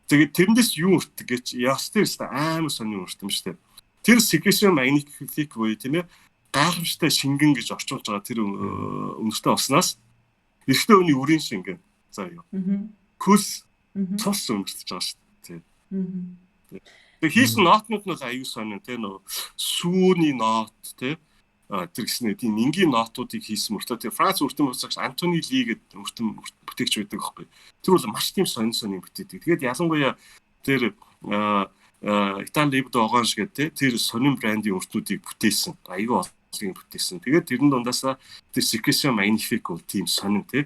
Тэгээд тэрнээс юу өртдөг гэж яс тэр амар сони өрт юм шүү дээ. Тэр secretion magnifique буюу тийм ээ гайхамшигтай шингэн гэж орчуулж байгаа тэр үнэртэй уснаас эрэгтэй хүний үрийн шингэн. За юу. Хөлс цус өмөртөж байгаа шүү дээ. Тэгээ хийсэн нотнууд нь бол аюу сонин тий нөө сүүний нот тий тэр гиснэ тийм энгийн нотуудыг хийсэн мөртлөө тэр Франц үртэн буцаагч Антони Ли гэдэг үртэн бүтээгч байдаг байхгүй. Тэр бол маш тийм сонин сонин бүтээдэг. Тэгээд ялангуяа тэр Итали Либдо Оганж гэдэг тэр сонин брендийн үртнүүдийг бүтээсэн. Аюу олон бүтээсэн. Тэгээд тэрэн дундаасаа тэр Secretion Magnifique бол тийм сонин тий.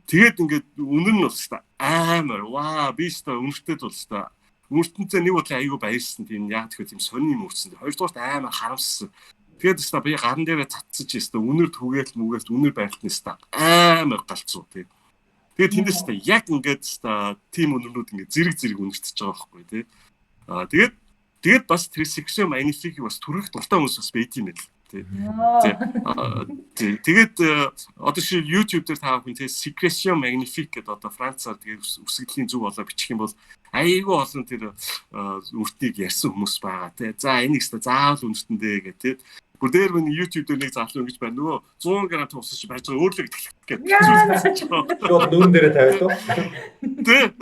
Тэгээд ингээд үнэр нь бол амар ваа би өстой үнэртэд бол өстой үнэртэнцээ нэг бодлоо аюу баярсан тийм яг тэгэхээр тийм сонин юм үрсэн. Хоёрдугаарт амар харамссан. Тэгээд өстой би гаран дээрээ цацсан чи өстой үнэр түгээл мүгээл үнэр барилтны өстой амар галзуу тий. Тэгээд тэндээс өстой яг ингээд өстой тийм үнэрнүүд ингээд зэрэг зэрэг үнэртэж байгаа байхгүй тий. Аа тэгээд бас тэр Section Magnifique-ийг бас түргэх дуртай хүмүүс бас байт юм байл. Тий. Тий. Тэгээд одоо жишээ YouTube дээр та бүхэн тий Secretion Magnifique гэдэг одоо Францаар тэгээд үсгэлийн зүг болоо бичих юм бол айгүй олон тэр үртийг ярьсан хүмүүс байгаа тий. За энийг өстой заавал үнэртэндээ гэх тий. Бүр дээр минь YouTube дээр нэг залуу ингэж байна. Нөгөө 100 г туусаж чи барьж байгаа өөрлөө гэдэг. Шууд нүүрэн дээрээ тавиад уу? Тий.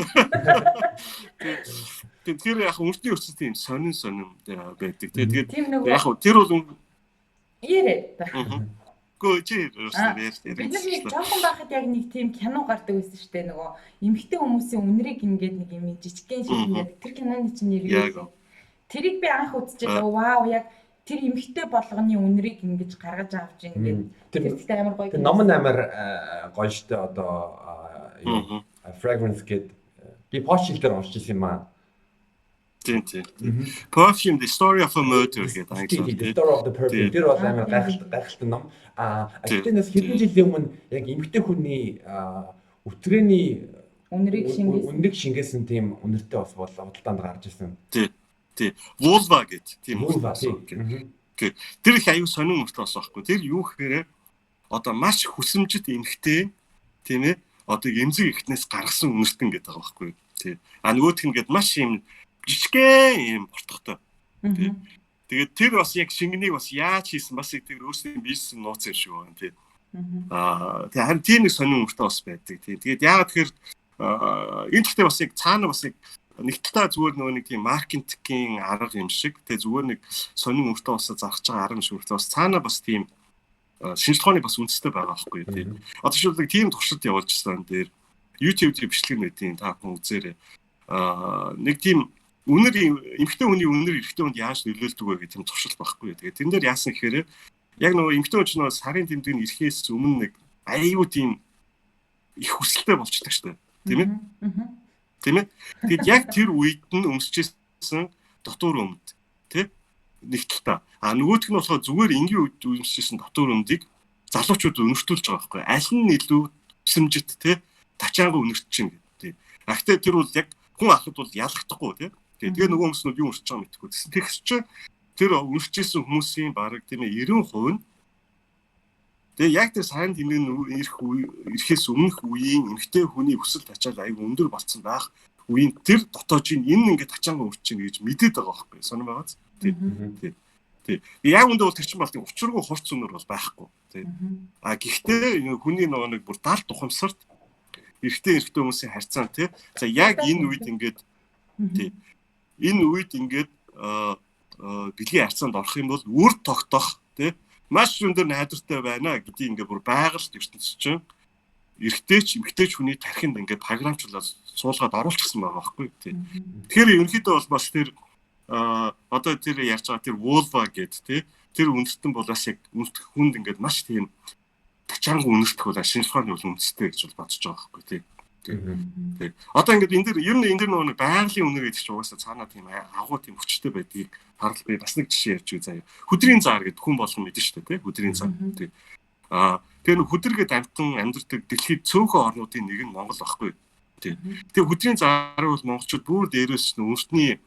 Тэгэхээр яг үртний өрцөн тийм сонин сонин байдаг тий. Тэгээд яг тэр бол Ярэ. Гөө чи өөрсдөө ярьж. Бид нар нэг жоохон байхад яг нэг тийм кино гардаг байсан шүү дээ. Нөгөө эмэгтэй хүмүүсийн үнэрийг ингээд нэг юм жижигхэн шиг ингээд тэр киноны чинь нэр юу вэ? Тэрийг би анх үзчихээ. Вау яг тэр эмэгтэй болгоны үнэрийг ингэж гаргаж авч ингээд тэр ихтэй амар гоё. Тэр ном нь амар гоё шүү дээ. Одоо юу fragrance гээд би пост хэл дээр уншиж ирсэн юм аа. Тийм тийм. Perfume The Story of a Murder гэдэг англиар. The Story of the Perfume. Тэр бол амар гайхалтай ном. Аа гэхдээ нас хэдэн жилийн өмнө яг эмэгтэй хүний үтрээний үнэрийг шингээсэн тийм үнэртэй бас бол худалдаанд гарч ирсэн. Тий. Тий. Vulva гэдэг тийм Vulva тий. Тэр их аюу сонин үнэртэй бас байхгүй. Тэр юу гэхээр одоо маш хүсэмжит эмэгтэй тийм ээ одоо эмзэг эхнээс гаргасан үнэртэн гэдэг байгаа байхгүй. Тий. А нөгөөх нь гээд маш юм жижигхэн юм бортготой. Тий. Тэгээд тэр бас яг шингэнийг бас яаж хийсэн бас яг тэр өөрсдийн бизнес нууц юм шиг байна тий. Тэгээ харин тийм нэг сонин өмөртэй бас байдаг тий. Тэгээд яагаад тэгэхээр энэ гэхдээ бас яг цаана бас яг нэг талаа зүгээр нөгөө нэг тийм маркетингийн арга юм шиг тий зүгээр нэг сонин өмөртэй бас зарах байгаа арга юм шиг бас цаана бас тийм шинжилгээ ухааны бас үндэстэй байгаа байхгүй тий. Одоо жишээлбэл тийм туршилт явуулжсан дээр YouTube дээр бичлэг мэдийн та бүхэн үзээрэй. Нэг тийм үнэр эмэгтэй хүний үнэр эрэгтэй хүнд яаж нөлөөлдөг вэ гэх тийм туршилт байхгүй. Тэгээд тэрэн дээр яасан гэхээр яг нөгөө эмэгтэй хүн чинь нөгөө сарын тэмдэг нь ирэхээс өмнө нэг аюу тийм их хүсэлтэй болчдөг шүү дээ. Тийм ээ? Тийм ээ? Тэгэд яг тэр үед нь өмсөжсэн дотуур өмд тий нэг талдаа. А нөгөөх нь болохоор зүгээр энгийн үед өмсөжсэн дотуур өмдийг залуучууд өнөртүүлж байгаа байхгүй. Аль нь илүү хүсэмжит тий тачаангаа өнөрт чинь гэдэг тий. А гэтээ тэр бол яг хүн ахад бол ялгахдаггүй тий. Тэгээ нөгөө хүмүүснүүд юу өрч байгаа мэдэхгүй. Тэгсэн тэгс чинь тэр өрчээсэн хүмүүсийн бараг тийм ээ 90% нь тэгээ яг тэр сайн тэмдэг ирэх ирэхээс өмнөх үеийн эмэгтэй хүний хүсэл тачаал аяг өндөр болцсон байх үеийн тэр дотоож энэ ингээд тачаангаа өрч чинь гэж мэдээд байгаа байхгүй. Сонир байгааз. Тий. Тий. Тий. Яг үндэ бол тэр чинь бол тийм учиргүй хурц үнэр бол байхгүй. Тий. А гэхдээ хүний нөгөө нэг бүр далд ухамсарт эрэгтэй хүмүүсийн харьцаа тий. За яг энэ үед ингээд тий энэ үед ингээд бэлгийн харьцаанд орох юм бол үр тогтоох тий маш өндөр найдвартай байна гэдгийг ингээд бүр байгальд ертөнц чинь эрэгтэйч эмэгтэйч хүний тархинд ингээд програмчлаад суулгаад оруулчихсан байгаа байхгүй тий. Тэгэхээр ерөнхийдөө бол бас тэр одоо тэр ярьж байгаа тэр vulva гэд тий тэр үндэстэн бол бас яг хүнд ингээд маш тийм тачаангу үнэртэх бол шинжлэх ухааны бол үндэстэй гэж бол бодож байгаа байхгүй тий. Тий. Одоо ингээд энэ дэр ер нь энэ дэр нөгөө байгалийн үнэр гэдэг чинь угаасаа цаанаа тийм агуу тийм хүчтэй байдгийг харал би бас нэг жишээ ярьж үгүй заяа. Хүдрийн заар гэдэг хүн болгон мэдэн шүү дээ тий. Хүдрийн заар тий. Аа тэр нэг хүдэр гэдэг амьтан амьдардаг дэлхийд цөөхөн орнуудын нэг нь Монгол байхгүй. Тий. Тэгээ хүдрийн заарыг бол монголчууд бүр дээрээс нь үнэртний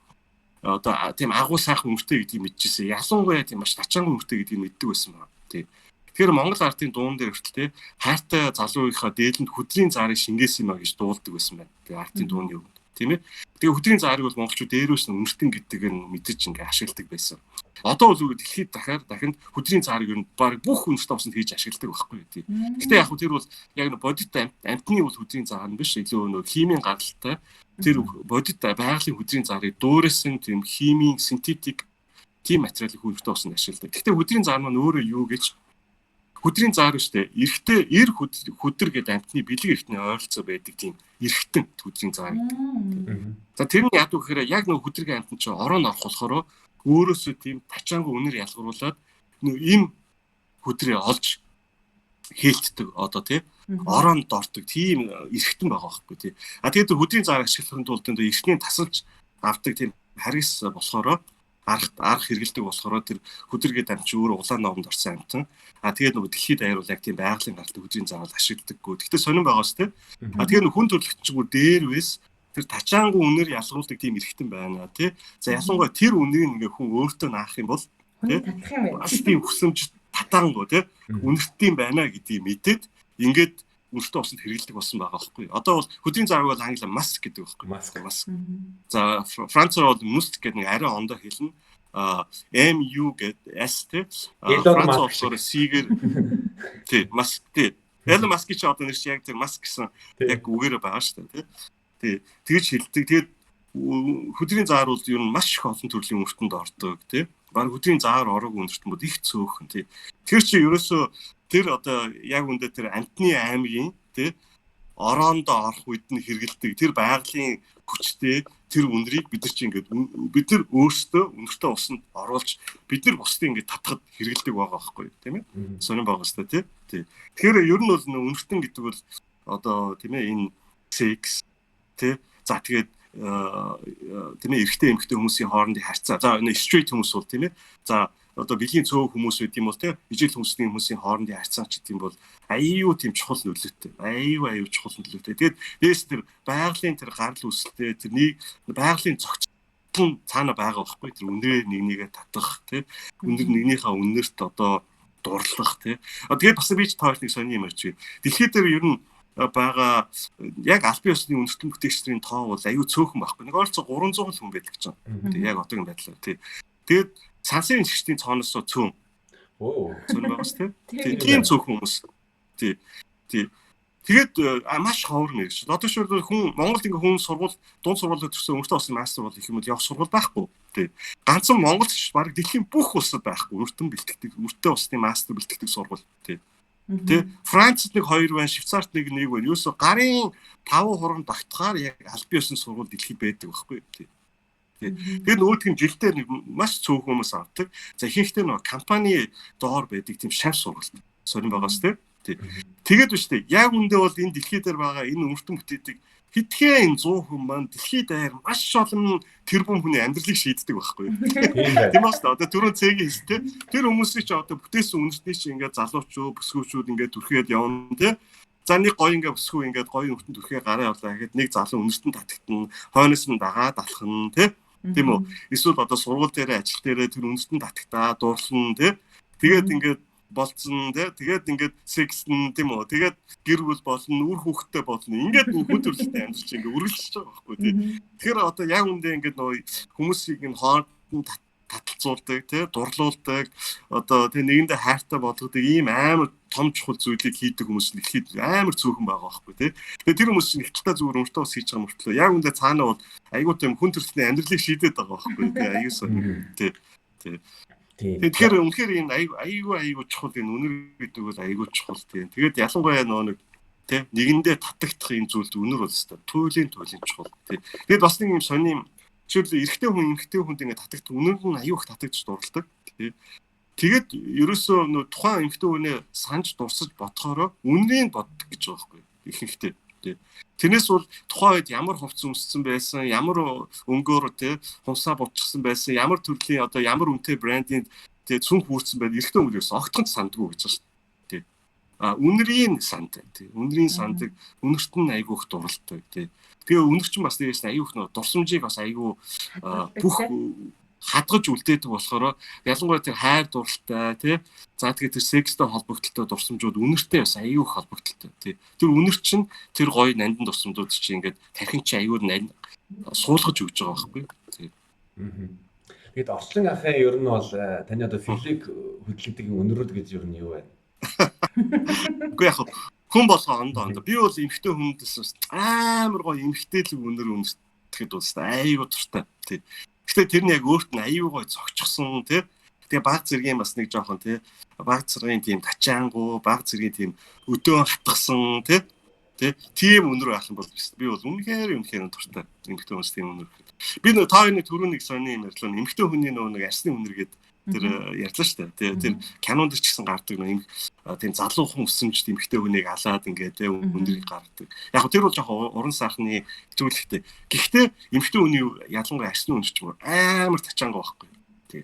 одоо тийм агуу сайхан үнэртэй гэдгийг мэдчихсэн. Ялангуяа тийм маш тачаангуй үнэртэй гэдгийг мэддэг байсан байна. Тий. Тэгэхээр Монгол ардын дуун дээр хүртэл те хайртай залуугийнхаа дээлэнд хүдрийн заарыг шингээсэн юм а гэж дуулдаг байсан байна. Тэгээ ардын дууны өгөнд тийм ээ. Тэгээ хүдрийн заарыг бол монголчууд дээрээс нь үнэртэн гэдэг нь мэдэж ингээ ашигладаг байсан. Одоо бол дэлхийд дахиад дахинд хүдрийн заарыг ер нь баг бүх үнэртэн усанд хийж ашигладаг байхгүй тий. Гэтэ яг хөө тэр бол яг нэг бодит амтны бол хүдрийн заар нь биш, илүү нөө химийн гаралтай тэр бодит байгалийн хүдрийн заарыг дуурайсан тийм химийн синтетик тийм материалыг үнэртэн усанд ашигладаг. Гэтэ хүдрийн заар маань өөрөө юу гэж хүдрийн заар шүү дээ. Эрэгтэй эр хүдэр гэдэг амтны бэлэг эртний ойролцоо байдаг тийм эргэтэн хүдрийн заар гэдэг. За тэр нь яадаг гэхээр яг нэг хүдрийн амтан чинь орон орох болохоор өөрөөсөө тийм тачаангу үнэр ялгаруулад нөө им хүдрээ олж хээлтдэг одоо тий ороонд ордог тийм эргэтэн байгаа байхгүй тий. А тэгээд хүдрийн заар ашиглахын тулд энэ эртний тасалж авдаг тийм харгас болохоор арга хэрэгэлдэг болохоор тэр хүдэргээд амт чи өөрөө улаан номонд орсон амтан. А тэгээд нөгөө дэлхийд даяар бол яг тийм байгалийн гаралтай хүдрийн заавал ашигладаггүй. Гэхдээ сонирн байгаас те. А тэгээд хүн төрөлхтөн чи бүр дээр вэс тэр тачаангу үнээр ялгаруулдаг тийм эрхтэн байна тий. За ялангуяа тэр үнэрийг ингээ хүн өөртөө наах юм бол тий татах юм байна. Бас тийм хүсэмж татаангу тий үнэртэн байна гэдгийг мэдээд ингээд үнэртэн усанд хэрэгэлдэг болсон байгаа байхгүй. Одоо бол хүдрийн зараг бол англи маск гэдэг байхгүй. Маск. За францаар бол муст гэдэг нэг арай ондоо хэлнэ. M U гэдэг S тий. Франц болохоор C-гээр тий маск тий. Elon Musk чи одоо нэр чи яг тэр маск гэсэн яг үгээрээ байгаа шүү дээ тий. Тий. Тэгж хэлдэг. Тэгээд хүдрийн заар бол ер нь маш их олон төрлийн үнэртэнд ордог тий. Баг хүдрийн заар ороог үнэртэн бол их цөөхөн тий. Тэр чи ерөөсөө тэр одоо яг үндэ тэр амтны аймгийн тий ороондоо орох үед нь хэрэгэлдэг тэр байгалийн хүчтэй тэр үнрийг бид нар чи ингээд бид нар өөрсдөө үнэртэй усанд оруулж бид нар бусдыг ингээд татхад хэрэгэлдэг байгаа байхгүй тийм ээ. Сонин байгаа сте тий. Тий. Тэгэхээр ер нь бол үнэртэн гэдэг бол одоо тийм ээ энэ секс тий. За тэгээд тийм ээ эрэгтэй эмэгтэй хүмүүсийн хоорондын харьцаа. За энэ straight хүмүүс бол тийм ээ. За одоо бэлгийн цөөн хүмүүс байд юм бол тий ижил хүмүүсийн хүмүүсийн хоорондын харьцаа ч гэдэм бол аюу тийм чухал нөлөөтэй. Аюу чухал нөлөөтэй. Тэгээд дээс тэр байгалийн тэр гарал үүсэлтэй тэр нэг байгалийн зохицол цаана байгаа байхгүй тэр үнэрээ нэг нэгэ татах тий үнэр нэгнийхээ үнэрт одоо дурлах тий. Тэгээд бас би ч та хоёрт нэг сони юм ярьж. Дэлхийд дээр ер нь байгаа яг албан ёсны үнэртэн бүтээгчдийн тоо бол аюу цөөхөн байхгүй. Нэг ойролцоо 300 л хүн байдаг ч юм. Тий яг одоогийн байдлаар тий. Тэгээд сансын жигчдийн цооноосоо цөөн. Цөөн байгаас тий. Тийм цөөхөн хүмүүс. Тий. Тий. Тэгээд маш ховор мэрэгч. Одоо шууд хүн Монголд ингээ хүн сургууль дунд сургуулиуд төрсөн өмнөд улсын мастер бол их юм бол явах сургууль байхгүй. Тий. Ганцхан Монголд ч бараг дэлхийн бүх улсад байхгүй. Өртөн бэлтгэдэг, өртөө улсны мастер бэлтгэдэг сургууль. Тий. Тэ Францад нэг 2 байна, Швейцарт нэг байна. Юусо гарын 5 хурам багтахаар яг албан ёсны сургууль дэлхийд байдаг байхгүй. Тий. Тэгээд нөгөөх нь жилдээ нэг маш цөөхөн хүмүүс авдаг. За ихэнхдээ нөгөө компани доор байдаг тийм шав сургалт. Сонин байгаас тий. Тэгээд биш үү. Яг үндэ бол энэ дэлхий дээр байгаа энэ өмөртөн бүтээдэг хэдхэн энэ 100 хүн маань дэлхийд даяар маш олон тэрбум хүний амьдралыг шийддэг байхгүй. Тийм ба шүү дээ. Одоо түрүүн цэгийн хэлсэн тэр хүмүүсийг чи одоо бүтээсэн үнэртний чи ингээд залуучуу, бүсгүүчүүд ингээд түрхээд явна тий. За нэг гоё ингээд бүсгүй ингээд гоё өмөртөн түрхээ гараа явлаа гэхэд нэг залуу үнэртэн татагтана, хойноос нь дагаад алхана тий. Тийм үү? Эсвэл одоо сургууль дээрээ ажил дээрээ тэр үнэртэн татагтаа дурлана тий. Тэгээд ингээд болцсон тий. Тэгээд ингээд сексэн тийм үү. Тэгээд гэр бүл болно, үр хүүхэдтэй болно. Ингээд хүн төрөлхтөй амьдарч ингээд үргэлжлэж байгаа байхгүй тий. Тэгэхээр одоо яг үндэ ингээд нөгөө хүмүүсийг энэ хооронд нь таталцуулдаг тий, дурлуулдаг, одоо тий нэгэндээ хайртай болгодог ийм амар том чухал зүйлийг хийдэг хүмүүс нь ихэд амар цөөхөн байгаа байхгүй тий. Тэгээд тэр хүмүүс чинь их талтай зүгээр өмөртөө бас хийж байгаа мөртлөө яг үндэ цаанаа бол айгуу тийм хүн төрөлхтний амьдралыг шийдээд байгаа байхгүй тий. Аюу сонир тий. Тий. Тэгэхээр үнэхээр энэ айгүй чухал энэ үнэр гэдэг бол айгүй чухал тийм. Тэгээд ялангуяа нөгөө нэг тий нэгэндээ татагдах юм зүйлд үнэр бол өстой. Туйлын чухал тий. Тэгээд бас нэг юм сони юм жишээлбэл эрэгтэй хүн эмэгтэй хүнд ингээд татагдах үнэр нь аюу их татагдж дурладаг тий. Тэгээд ерөөсөө нөө тухайн эмэгтэй хүнээ санаж дурсаж бодохоороо үннийг боддог гэж байгаа байхгүй ихэнхдээ. Тий. Тэрнээс бол тухайн үед ямар хувцас өмссөн байсан, ямар өнгөөр тий хумсаа будчихсан байсан, ямар төрлийн одоо ямар үнэтэй брендийн тий цүнх үүрсэн байд эрэгтэй хүн ерөөсөө огтхон сандгүй гэж байгаа шүү дээ. Тий. А үнэрийн санд тий. Үнэрийн сандаг, үнэрт нь айгүйх дуралтай тий. Тэгээ үнэр чинь бас дээрээс нь айгүйх нөө дурсамжийг бас айгүй бүх хадгаж үлдээдэг болохоор ялангуяа тэр хайр дурлалтай тий. За тэгээ тэр секстэй холбогдлолтой дурсамжууд үнэртэй бас аюу их холбогдлолтой тий. Тэр үнэр чинь тэр гоё нандин дурсамжууд чинь ингээд тархин чинь аюу нанд суулгаж өгч байгаа байхгүй тий. Тэгэд орчлон ахын ер нь бол таны одоо филиг хөдлөдөг үнэрүүд гэж ер нь юу байна? Үгүй яг хүн болгоо ондоо ондоо. Би бол эмэгтэй хүндээс амар гоё эмэгтэйлэг үнэр үнэртэхэд бол аюу дуртай тий. Гэтэ тэр нь яг өөрт нь аюу гой зогчихсон тий. Тэгээ баг зэргийн бас нэг жоохон тий. Баг зэргийн тийм тачаангу, баг зэргийн тийм өдөөн хатгсан тий. Тий. Тийм үнэр байх юм бол би бол үнэхээр үнэхээр дуртай. Эмэгтэй хүмүүс тийм үнэр. Би нөө та хоёрын түрүү нэг сони юм ярьлаа. Эмэгтэй хүний нөө нэг арсны үнэр гээд тэр ярьлаа шүү дээ. Тэр кинонд ч гэсэн гардаг нөө тийм залуухан өсөмжт эмэгтэй хүнийг алаад ингээд тэ өндрийг гаргадаг. Яг тэр бол жоохон уран сайхны хэтрүүлэгтэй. Гэхдээ эмэгтэй хүний ялангуяа арсны өндөр ч юм амар тачаангаа байхгүй. Тий.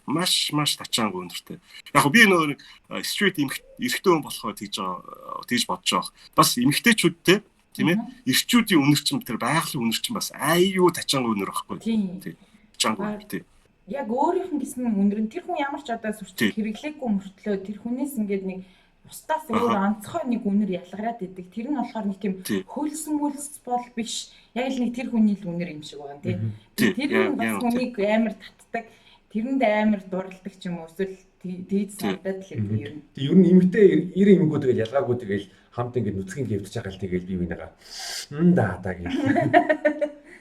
Маш маш тачаангаа өндөртэй. Яг би нөө стрит эрэгтэй хүн болохоор тэгж байгаа тэгж бодож байгаа. Бас эмэгтэйчүүдтэй тийм ээ эрчүүдийн үнэр чинь тэр байгалийн үнэр чинь бас аюу тачаангаа өнөр байхгүй. Тий. Тачаангаа тий. Яг өөрийнх нь гэсэн үнэр нь тэр хүн ямар ч одоо сүрчиг хэрэглээгүй мөртлөө тэр хүнээс ингээд нэг бусдаас өөр онцгой нэг үнэр ялгараад идэг. Тэр нь болохоор нэг тийм хөлсөн мөлс бол биш. Яг л нэг тэр хүний л үнэр юм шиг байгаа юм тий. Тэр нь бас хүнийг амар татдаг. Тэрэнд амар дурладаг ч юм уу эсвэл тэгж санагдаад л юм ер нь. Тэг ер нь эмэгтэй ир эмгүү тэгэл ялгаагүй тэгэл хамт ингээд нүцгэн гэвдэж байгаа л тэгэл би бинийгаа да да гэх.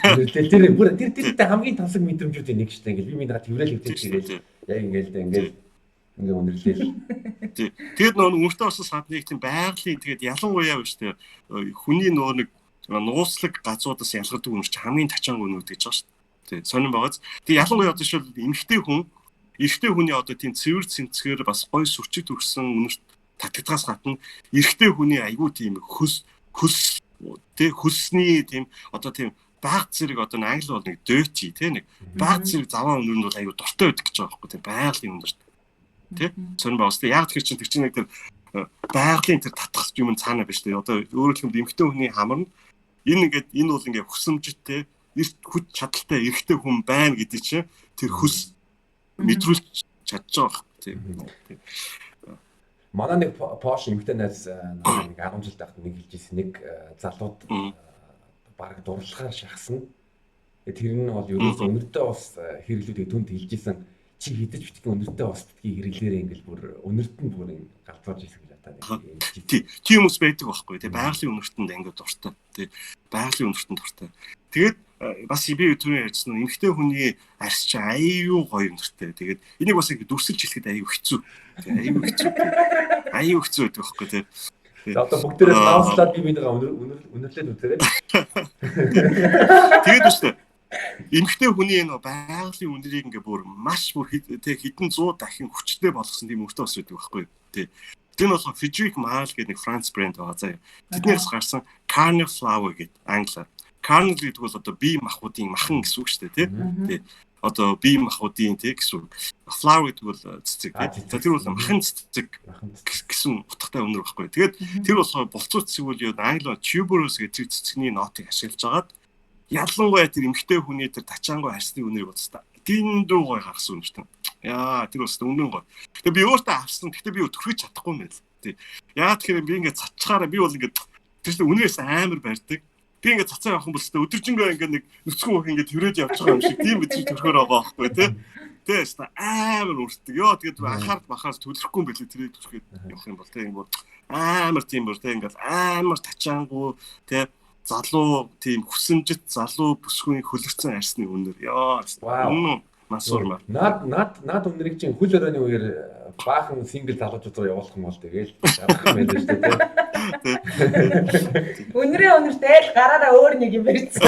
Тэр тэр бүр тэр тэртэй хамгийн тансаг мэдрэмжүүдийн нэг шүү дээ. Ингээл би минийгаа тэрэл хэвтэж тэгэл яг ингээл дээ ингээл ингээ үнэрлээл. Тий. Тэгээд нөгөө үнэртэй болсон садныг тийм байгалийн тэгээд ялангуяа биш үү хүний нөгөө нэг нууцлаг газруудаас ялгардаг үнэр чи хамгийн тачаанг үнүүд гэж байгаа шүү дээ. Тий. Сонин байгааз. Тэгээд ялангуяа одоо шил эмэгтэй хүн эрэгтэй хүний одоо тийм цэвэр цэмцгээр бас гой сүрчиг төрсөн үнэрт татагдахаас гадна эрэгтэй хүний айгүй тийм хөлс хөлс тий хөлсний тийм одоо тийм баг зэрэг одоо англи бол нэг dirty тий нэг баг зэрэг заваа үнэр нь бол айгүй дуртай байдаг гэж байгаа байхгүй тий байгалийн үнэрт тий сонин байгаас тий яг тэр чинь тэр чинь нэг тэр байгалийн тэр татах юм цаана биш тий одоо өөрөөр хэлбэл эмэгтэй хүний хамар нь энэ ингээд энэ бол ингээд хөсөмжтэй эрт хүч чадалтай эрэгтэй хүн байна гэдэг чинь тэр хөлс мэдрүүлж чадж байгаа байхгүй тий. Манай нэг Пош эмэгтэй найз нэг 10 жил байхад нэг хэлж ирсэн нэг залууд бараг дурлахаар шахсан. Тэр нь бол ерөөсөө өнөртэй ус хэрэглүүдийг түнд хэлж исэн. Чи хідэж битгий өнөртэй ус битгий хэрэглээрээ ингээл бүр өнөрт нь бүр галзуурж исэн гэж одоо нэг. Тийм хүмүүс байдаг байхгүй тий байгалийн өнөртөнд ингээд дуртай тий байгалийн өнөртөнд дуртай. Тэгээд бас би түрүү ярьсан нь эмэгтэй хүний арьс чи аюу гоё өнөртэй. Тэгээд энийг бас ингэ дүрсэлж хэлэхэд аюу хэцүү. Тий аюу хэцүү. Аюу хэцүү байдаг байхгүй тий. За одоо бүгдээрээ лавслаад би бинийгаа үнэрлээд үзээрэй. Тэгээд үстэй. Эмэгтэй хүний энэ байгалийн үнэрийг ингээ бүр маш бүр тэг хэдэн зуун дахин хүчтэй болгосон тийм өртөө бас байдаг байхгүй тий. Тэр нь болохоор Frederic Malle гэдэг нэг Франц брэнд байгаа заяа. Тэднээс гарсан Carnal Flower гэдэг англиар. Carnal гэдэг бол одоо бие махбодын махан гэсэн үг шүү дээ тий. Тий. Одоо бие махбодын тий гэсэн үг. Flower гэдэг бол цэцэг тий. За тэр бол махан цэцэг гэсэн утгатай үнэр байхгүй. Тэгээд тэр болохоор болцоо цэцэг бол юу англи tuberose гэдэг цэцэгний нотыг ашиглаж агаад ялангуяа тэр эмэгтэй хүний тэр тачаангуй арсны үнэрийг бодсон та. Дэндүү гой гаргасан үнэртэй. Яа тэр бас үнэн гой. Тэгээ би өөртөө авсан. Гэхдээ би төрхөж чадахгүй юм байна л. Тий. Яагаад тэгэхээр би ингээд цацхаараа би бол ингээд тэр чинь үнэрээс амар барьдаг. Би ингээд цацаа явах юм бол өстой өдөржингөө ингээд нэг нүцгэн бүх ингээд төрөөд явж байгаа юм шиг тийм мэдрэмж төрхөөр байгаа байхгүй тий. Тэ өстой амар өртдөг. Йоо тэгээд анхаарал махаар төлөрөхгүй юм билээ тэрийг төрөхөд явах юм бол тий ингээд амар тийм бүр тий ингээд амар тачаангу тий залуу тийм хүсэмжит залуу бүсгүй хөлөрцөн арсны үнэр. Йоо үнэн мансуурмаар. Наад наад наад үнэрийг чинь хөл өрөөний үеэр баахан сингл залуучууд руу явуулах юм бол тэгэл жаргах юм байлаа шүү дээ. Үнэрээ үнэртэй л гараараа өөр нэг юм барьсан.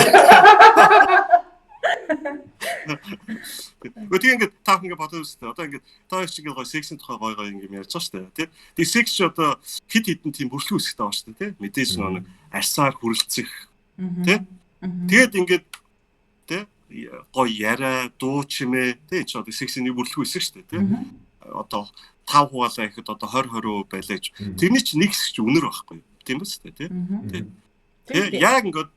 Гэхдээ тийм ингээд та бүхэн ингээд бодоод үзтээ. Одоо ингээд та хоёр чинь ингээд гоё сексийн тухай гоё гоё ингээд ярьж байгаа шүү дээ, тий. Тэгээ секс чи одоо хэд хэдэн тийм бүрэлдэхүүн хэсэгтэй байгаа шүү дээ, тий. Мэдээж нэг арьсаар хүрэлцэх, тий. Тэгээд ингээд тий гоё яриа, дуу чимээ, тий чи одоо сексийн нэг бүрэлдэхүүн хэсэг шүү дээ, тий. Одоо 5 хуваалаа гэхэд одоо 20 20% байлаа гэж. Тэрний чинь нэг хэсэг чинь үнэр байхгүй. Тийм биз дээ, тий. Тий. Яг ингээд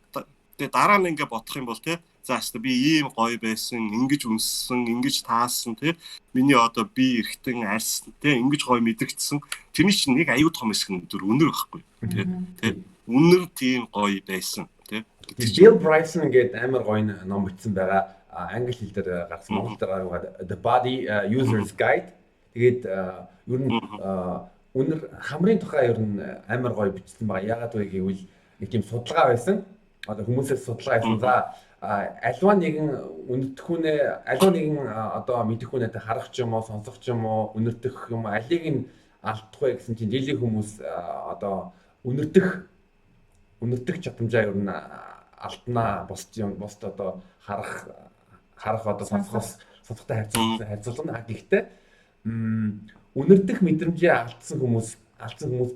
тэгээ дараа нь ингээд бодох юм бол тий за хаста би ийм гоё байсан, ингэж үнссэн, ингэж таасан тий. Миний одоо би эргэтэн арьс тий ингэж гоё мэдрэгдсэн. Тэрний чинь нэг аюу том хэсэг нь үнэр байхгүй. Тий. Тий. Үнэр тийм гоё байсан тий. Bill Bryson гэдэг амар гоё ном бичсэн байгаа. Англи хэл дээр гарсан, монгол дээр гаргаад The Body User's Guide. Тэгээд ер нь үнэр хамрын тухай ер нь амар гоё бичсэн байгаа. Яагаад вэ гэвэл нэг тийм судалгаа байсан. Одоо хүмүүсээс судалгаа хийсэн. За альва нэгэн үнэртэхүүнээ альва нэгэн одоо мэдэх хүнээ харах ч юм уу, сонсох ч юм уу, үнэртэх юм алийг нь алдах вэ гэсэн чинь жилийн хүмүүс одоо үнэртэх чадамжаа ер нь алднаа, бус юм бусд одоо харах одоо сонсохтой харьцуулна. Гэхдээ үнэртэх мэдрэмжээ алдсан хүмүүс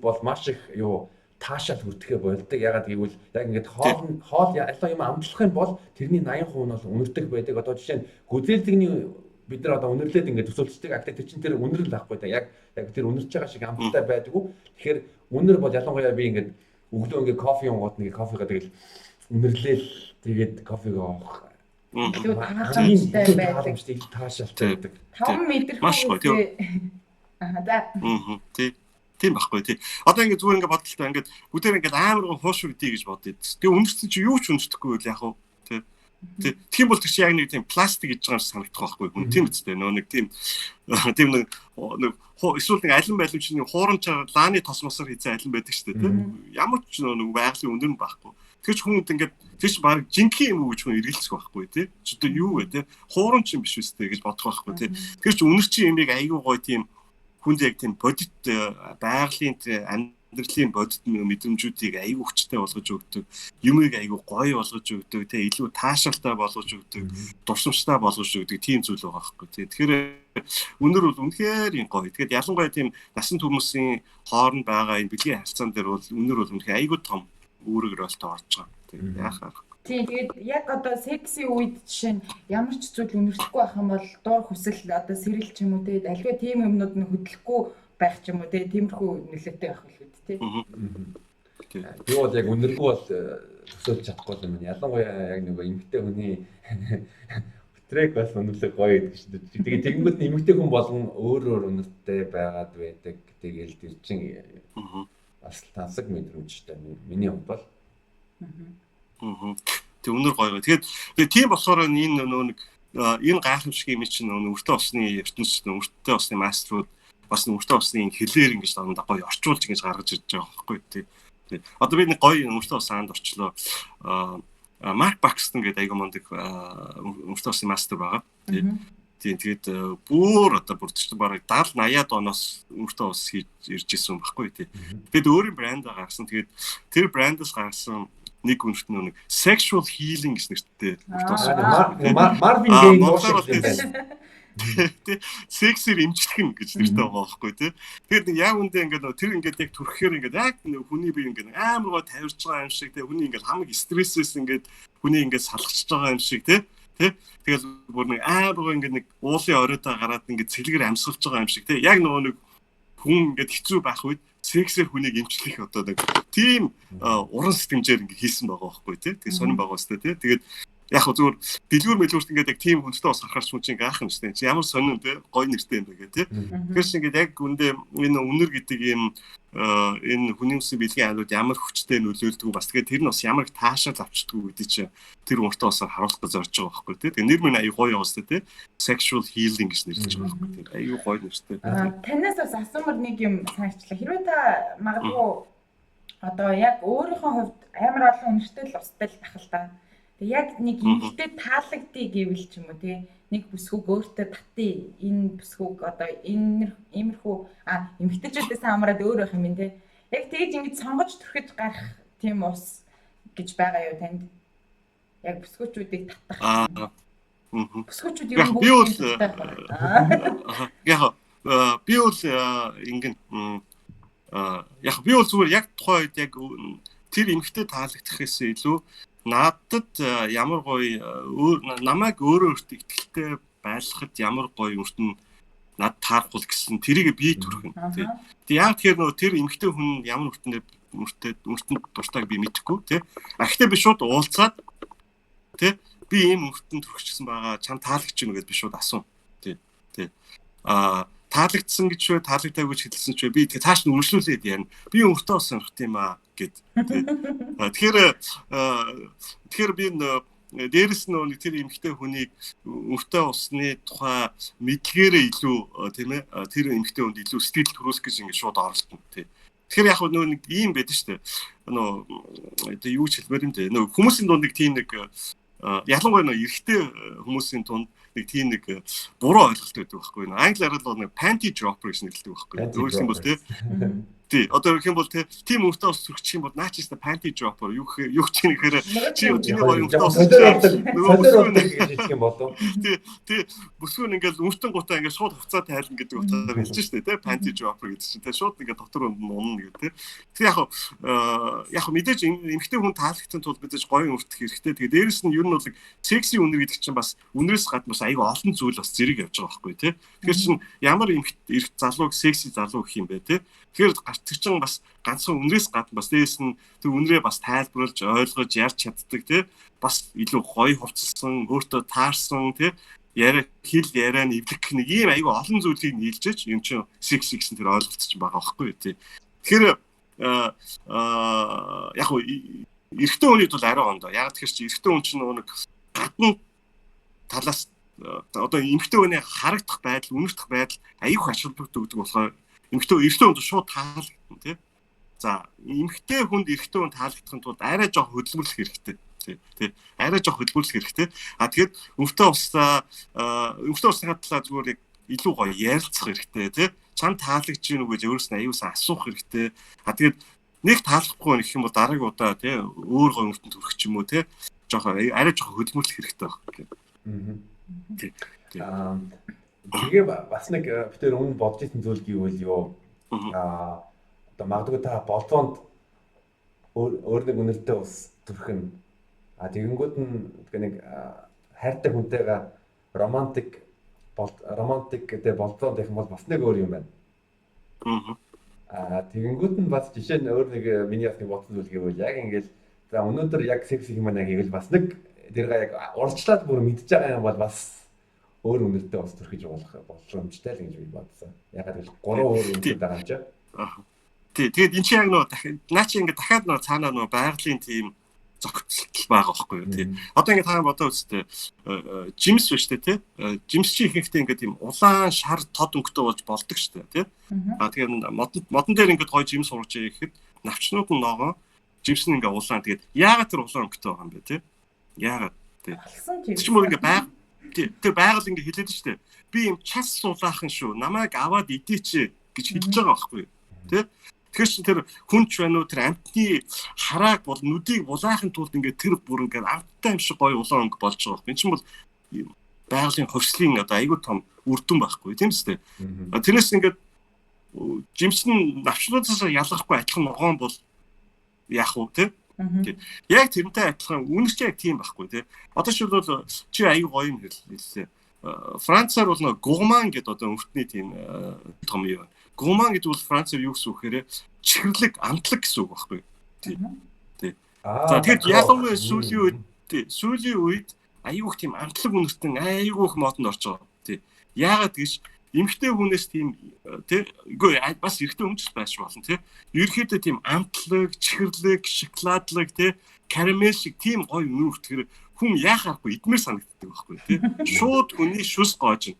бол маш их юу таашаал хүртэхэ болдог. Ягаад гэвэл яг ингээд хоол ялан юм амтлах юм бол тэрний 80% нь бол үнэртэх байдаг. Одоо жишээ нь гүзээлзгний бид нар одоо үнэрлээд ингээд төсөөлцдөг. А гэхдээ тэр чинь тэр үнэрл байхгүй да. Яг тэр үнэрч байгаа шиг амттай байдаггүй. Тэгэхээр үнэр бол ялангуяа би ингээд өглөө ингээд кофе уугаад нэг кофегаа тэгэл үнэрлээл тэгээд кофег уух илүү таашаалтай байдаг. Илүү таашаалтай байдаг. 5 мэдрэх маш гоё. Аа за. Тий. Тийм байхгүй тий. Одоо ингээд зүгээр ингээд бодлоо ингээд бүгдээр ингээд амар гоо хуушур дий гэж бодъё. Тэгээ үнэрсэн чи юу ч үнэртэхгүй байл яг уу тий. Тийм бол тэр чи яг нэг тийм пластик гэж байгаа юм шиг санагдах байхгүй хүн тийм үстэй нөө нэг тийм тийм нэг эсвэл нэг алин байлым чинь хуурамчаар лааны тос мосоор хийсэн алин байдаг шүү дээ тий. Ямар ч нэг байгалийн үнэр нь байхгүй. Тэр ч хүнд ингээд тэр ч баг жинхэнэ юм уу гэж хүн эргэлзэх байхгүй тий. Чи одоо юу вэ тий? Хуурамч юм биш үстэй гэж бодох байхгүй тий. Тэр чи үнэр чи юмыг айгүй гоё тийм хүнд яг тийм бодит байгалийн амьдралын бодит мэдрэмжүүдийг айгүй хүчтэй болгож өгдөг, юмыг айгүй гоё болгож өгдөг, тэ илүү таашаалтай болгож өгдөг, дурсамжтай болгож өгдөг тийм зүйл байгаа байхгүй тий. Тэгэхээр үнэр бол үнэхээр юм гоё. Тэгэхээр ялангуяа тийм насан хүмүүсийн хооронд байгаа энэ бэлгийн харилцаан дээр бол үнэр бол үнэхээр айгүй том үүрэг ролтой орж байгаа. Тийм яах аргагүй. Тийм тэгээд яг одоо сексийн үед жишээ нь ямар ч зүйл үнэртэхгүй байх юм бол дур хүсэл одоо сэрэл ч юм уу те альва тийм юмнууд нь хөдлөхгүй байх ч юм уу те тиймэрхүү нөлөөтэй байх үлээ те. Би бол яг үнэргүй бол төсөөлж чадахгүй юм байна. Ялангуяа яг нөгөө эмэгтэй хүний өтрэг бас үнэрлэг гоё гэдэг шүү дээ. Тэгээд тэгэнгүүт нь эмэгтэй хүн болгон өөр өөр үнэртэй байгаад байдаг. Тэгээл тэр чинь бас тансаг мэдрэмжтэй миний хувьд бол. Тэг үнэр гоё. Тэгээд тийм болохоор энэ нөгөө нэг энэ гайхамшиг юм чинь нөгөө өртөө усны ертөнцийн өртөө усны мастерууд бас өртөө усны хэлээр ингэж дандаа гоё орчуулж ингэж гаргаж ирж байгаа байхгүй тий. Одоо би нэг гоё өртөө ус саанд орчлоо. Марк Бакстон гэдэг айгүй мундаг өртөө усны мастер байгаа. Тийм тэгээд бүр одоо бүр чинь бараг 70 80-аад оноос өртөө ус хийж ирж исэн байхгүй тий. Тэгээд өөрийн брэнд гаргасан. Тэгээд тэр брэндээс гаргасан нэг үнэрт нэг sexual healing гэж нэртэй өртөө ус. Marvin Gaye дуушиг юм байна. Тэ сексээр эмчлэх нь гэж нэртэй байгаа байхгүй тий. Тэгээд нэг яг үндэ ингээд тэр ингээд яг төрөхээр ингээд яг хүний бие ингээд амар гоо тавирч байгаа юм шиг тий. Хүний ингээд хамаг стрессээс ингээд хүний ингээд салгачж байгаа юм шиг тий. Тэ тэгэл бүр нэг амар гоо ингээд нэг уулын оройдоо гараад ингээд цэлгэр амьсгалж байгаа юм шиг тий. Яг нөгөө нэг хүн ингээд хэцүү байх үед сексээр хүнийг эмчлэх одоо нэг тийм уран сэтгэмжээр ингээд хийсэн байгаа байхгүй тий. Тэгээ сонин байгаа өстэй тий. Тэгээд яг хөө зүгээр дэлгүүр мэлгүүрт ингээд яг тийм хүнтэй бас харахаар ч хүн чинь гайхах юм шүү дээ. Чи ямар сонин тий гоё нэртэй юм бэ гэх тий. Тэгэхээр чи ингээд яг үндэ энэ үнэр гэдэг юм энэ хүний үсийн бэлгийн айлууд ямар хүчтэй нөлөөлдөг бас тэгээд тэр нь бас ямар их таашаал авчдаггүй гэдэг чинь тэр үнэртээ бас харуулах гэж зорж байгаа байхгүй тий. Тэгээд нэр мөн аюу гоё яваас тий. Sexual healing гэж нэрлэж байгаа байхгүй тий. Аюу гоё нэртэй. Танаас бас асуумар нэг юм санагчлаа. Хэрвээ та магадгүй одоо яг өөрийнхөө хувьд амар олон үнэртэй л устай л байх л та. Тэг яг нэг эмэгтэй таалагдъя гэвэл ч юм уу тий нэг бүсгүйг өөртөө татъя. Энэ бүсгүйг одоо энэ иймэрхүү эмэгтэйчүүдээс хамаарат өөр байх юм тий. Яг тэгж ингэж сонгож түрхэж гарах тийм ус гэж байгаа юу танд? Яг бүсгүүчүүдийг татах. Бүсгүүчүүд ер нь би бол яг би бол ингэн яг би бол зүгээр яг тухайн үед яг тэр эмэгтэй таалагдахаас илүү надад ямар гоё өөр намайг өөрөө өөртөө ихтэй байлгахад ямар гоё өртөн над таарахгүй гэсэн тэрийг би төрхөн тий. Тэг яг тэгэхээр нөгөө тэр эмэгтэй хүн ямар өртөндөө өртөнд дуртайг би мэдэхгүй тий. А гэхдээ би шууд уулзаад тий би ийм өртөнд төрчихсөн байгаа чам таалагдж байна гэдээ би шууд асуув. Тий. Тий. А таалагдсан гэж вэ таалагдаагүй гэж хэлсэн ч вэ би тэгээ цааш нь үргэлжлүүлээд ярина. Би өртөө бас сонирхт юм аа гэд. Тий. Тэгэхээр би дээрэс нь нэг тэр эмэгтэй хүнийг өртөө усны тухай мэдлэгээрээ илүү тийм ээ тэр эмэгтэй хүнд илүү сэтгэл төрүүлэх гэж ингэ шууд оролдоно тий. Тэгэхээр яг нөө нэг ийм байдаг шүү дээ. Нөө одоо юу ч хэлмээр юм дээ. Нөө хүмүүсийн дунд нэг тийм нэг ялангуяа нөө эрэгтэй хүмүүсийн дунд нэг тийм нэг буруу ойлголт байдаг байхгүй. Англиар л нэг panty dropper гэж нэрлэдэг байхгүй. Өөрөөр хэлбэл тий. Тий, одоо гэх юм бол тийм өртөө ус сүрчих юм бол наа чи panty dropper юу юу ч юм гэхээр чи чиний гоё өртөө ус нөгөө бүсгүй гэж хэлэх юм болов. Тий, тий, бүсгүй нь ингээл өртөн гутаа ингээд шууд хувцаа тайлна гэдэг утгаар хэлж штэ тий, panty dropper гэдэг чинь тий шууд ингээд дотор унна гэдэг тий. Тэр яг мэдээж эмэгтэй хүн таалагдсан тул мэдээж гоё өртөх хэрэгтэй. Тэгээ дээрэс нь ер нь бол секси үнэр гэдэг чинь бас үнэрээс гадна бас айгүй олон зүйл бас зэрэг явж байгаа байхгүй тий. Тэгэхээр чинь ямар эмэгтэй эрг залууг секси залуу гэх юм бэ тий. Тэгэхээр тэр чинь бас ганцхан үнрээс гадна бас дээрэс нь тэр үнрээ бас тайлбарлаж ойлгож ярьж чаддаг тий бас илүү гоё хувцалсан өөртөө таарсан тий яриа хэл яриа нь эвлэх нэг ийм айгүй олон зүйлийг нийлжээж юм чинь секси гэсэн тэр ойлголт чинь байгаа байхгүй тий. Тэгэхээр яг уу эрэгтэй хүний бол арай ондоо. Яг тэгэхээр чи эрэгтэй хүн чинь нөгөө нэг гадна талаас одоо эмэгтэй хүний харагдах байдал, үнэртэх байдал аюух ач холбогдол өгдөг болохоор эмэгтэй эрэгтэй хүнд шууд таалагдана тий. За эмэгтэй хүнд эрэгтэй хүн таалагдахын тулд арай жоох хөдөлмөрлөх хэрэгтэй. Тий. Тий. Арай жоох хөдөлмөрлөх хэрэгтэй. А тэгэхэд өмгтөө усаа өмгтөө усныхаа талаар зүгээр яг илүү гоё ярилцах хэрэгтэй тий. Чам таалагдж гин үү гэж өөрөөс нь аюулсан асуух хэрэгтэй. А тэгээд нэг таалахгүй гэх юм бол дараагийн удаа тий өөр гоё өмгтөнд төрөх ч юм уу тий. Жоох арай жоох хөдөлмөрлөх хэрэгтэй байх. Тий. Тэгээ бас нэг бид тэр өмнө бодож исэн зүйл гэвэл юу одоо магадгүй та болзоонд өөр нэг үнэртэй ус төрөх нь а тэгэнгүүт нь тэгээ нэг хайртай хүнтэйгээ романтик гэдэг болзоонд явах юм бол бас нэг өөр юм байна. Аа тэгэнгүүт нь бас жишээ нь өөр нэг миний бас нэг бодсон зүйл гэвэл яг ингээл за өнөөдөр яг секси юм байна гэвэл бас нэг тэргээ яг урьдчилаад бүр мэдж байгаа юм бол бас өөр үнэртэй бас төрхөж болох боломжтой л гэж би бодсон. Ягаад гэвэл гурван өөр үнэртэй байгаа юм чи. Тий, тэгээд эн чинь яг нөө наа чи ингээд дахиад нөө цаанаа нөө байгалийн тийм зохицолт байгаа байхгүй юу тий. Одоо ингээд та бодоо үзтээ жимс ба штэ тий. Жимс чи ихэнхдээ ингээд тийм улаан шар тод өнгөтэй болж болдог штэ тий. А тэгээд модон дээр ингээд гоё жимс ургаж ирэхэд навчнууд нь ногоон жимс нь ингээд улаан тэгээд яагаад тэр улаан өнгөтэй байгаа юм бэ тий. Яагаад тий. Тэр чинь бүр ингээд байг тэр байгаль ингээ хэлээд штэ. Би юм час сулаахан шүү. Намайг аваад идээч гэж хэлж байгаа байхгүй юу? Тэ? Тэгэхээр чин тэр хүн ч байна уу тэр амтны харааг бол нүдийг булаахын тулд ингээ тэр бүр ингээ амттай юм шиг гоё улаан өнгө болж байгаа байхгүй. Энд чинь бол байгалийн хувьслын одоо айгүй том үр дүн байхгүй тийм үстэй. Тэрнээс ингээд жимс нь навчлуудаас ялгахгүй адилхан ногоон бол яах вэ тэ? Тий. Яг тэрнтэй адилхан үнэр чи яг тийм байхгүй тий. Одоо шилбэл чи аюу гоё юм хэллээ. Францаар бол нэг гурман гэдэг одоо өнгөтний тийм том юм байна. Гурман гэдэг бол францаар юу гэсэн үг гэхээр чихэрлэг, амтлаг гэсэн үг байхгүй тий. Тий. За тэгэхээр ялангуяа сүүлийн үед тий, сүүлийн үед аюух тийм амтлаг үнэртэн аюух модонд орж байгаа. Тий. Яагаад гэж эмэгтэй хүнээс тийм тий үгүй бас эрэгтэй хүн ч байж болно тий. Ерөнхийдөө тийм амтлаг, чихэрлэг, шоколадлаг тий, карамель шиг тийм гоё үнэр өгдөөр хүн яхахгүй идмээр санагддаг байхгүй тий. Шууд хүний шүс гоож тий.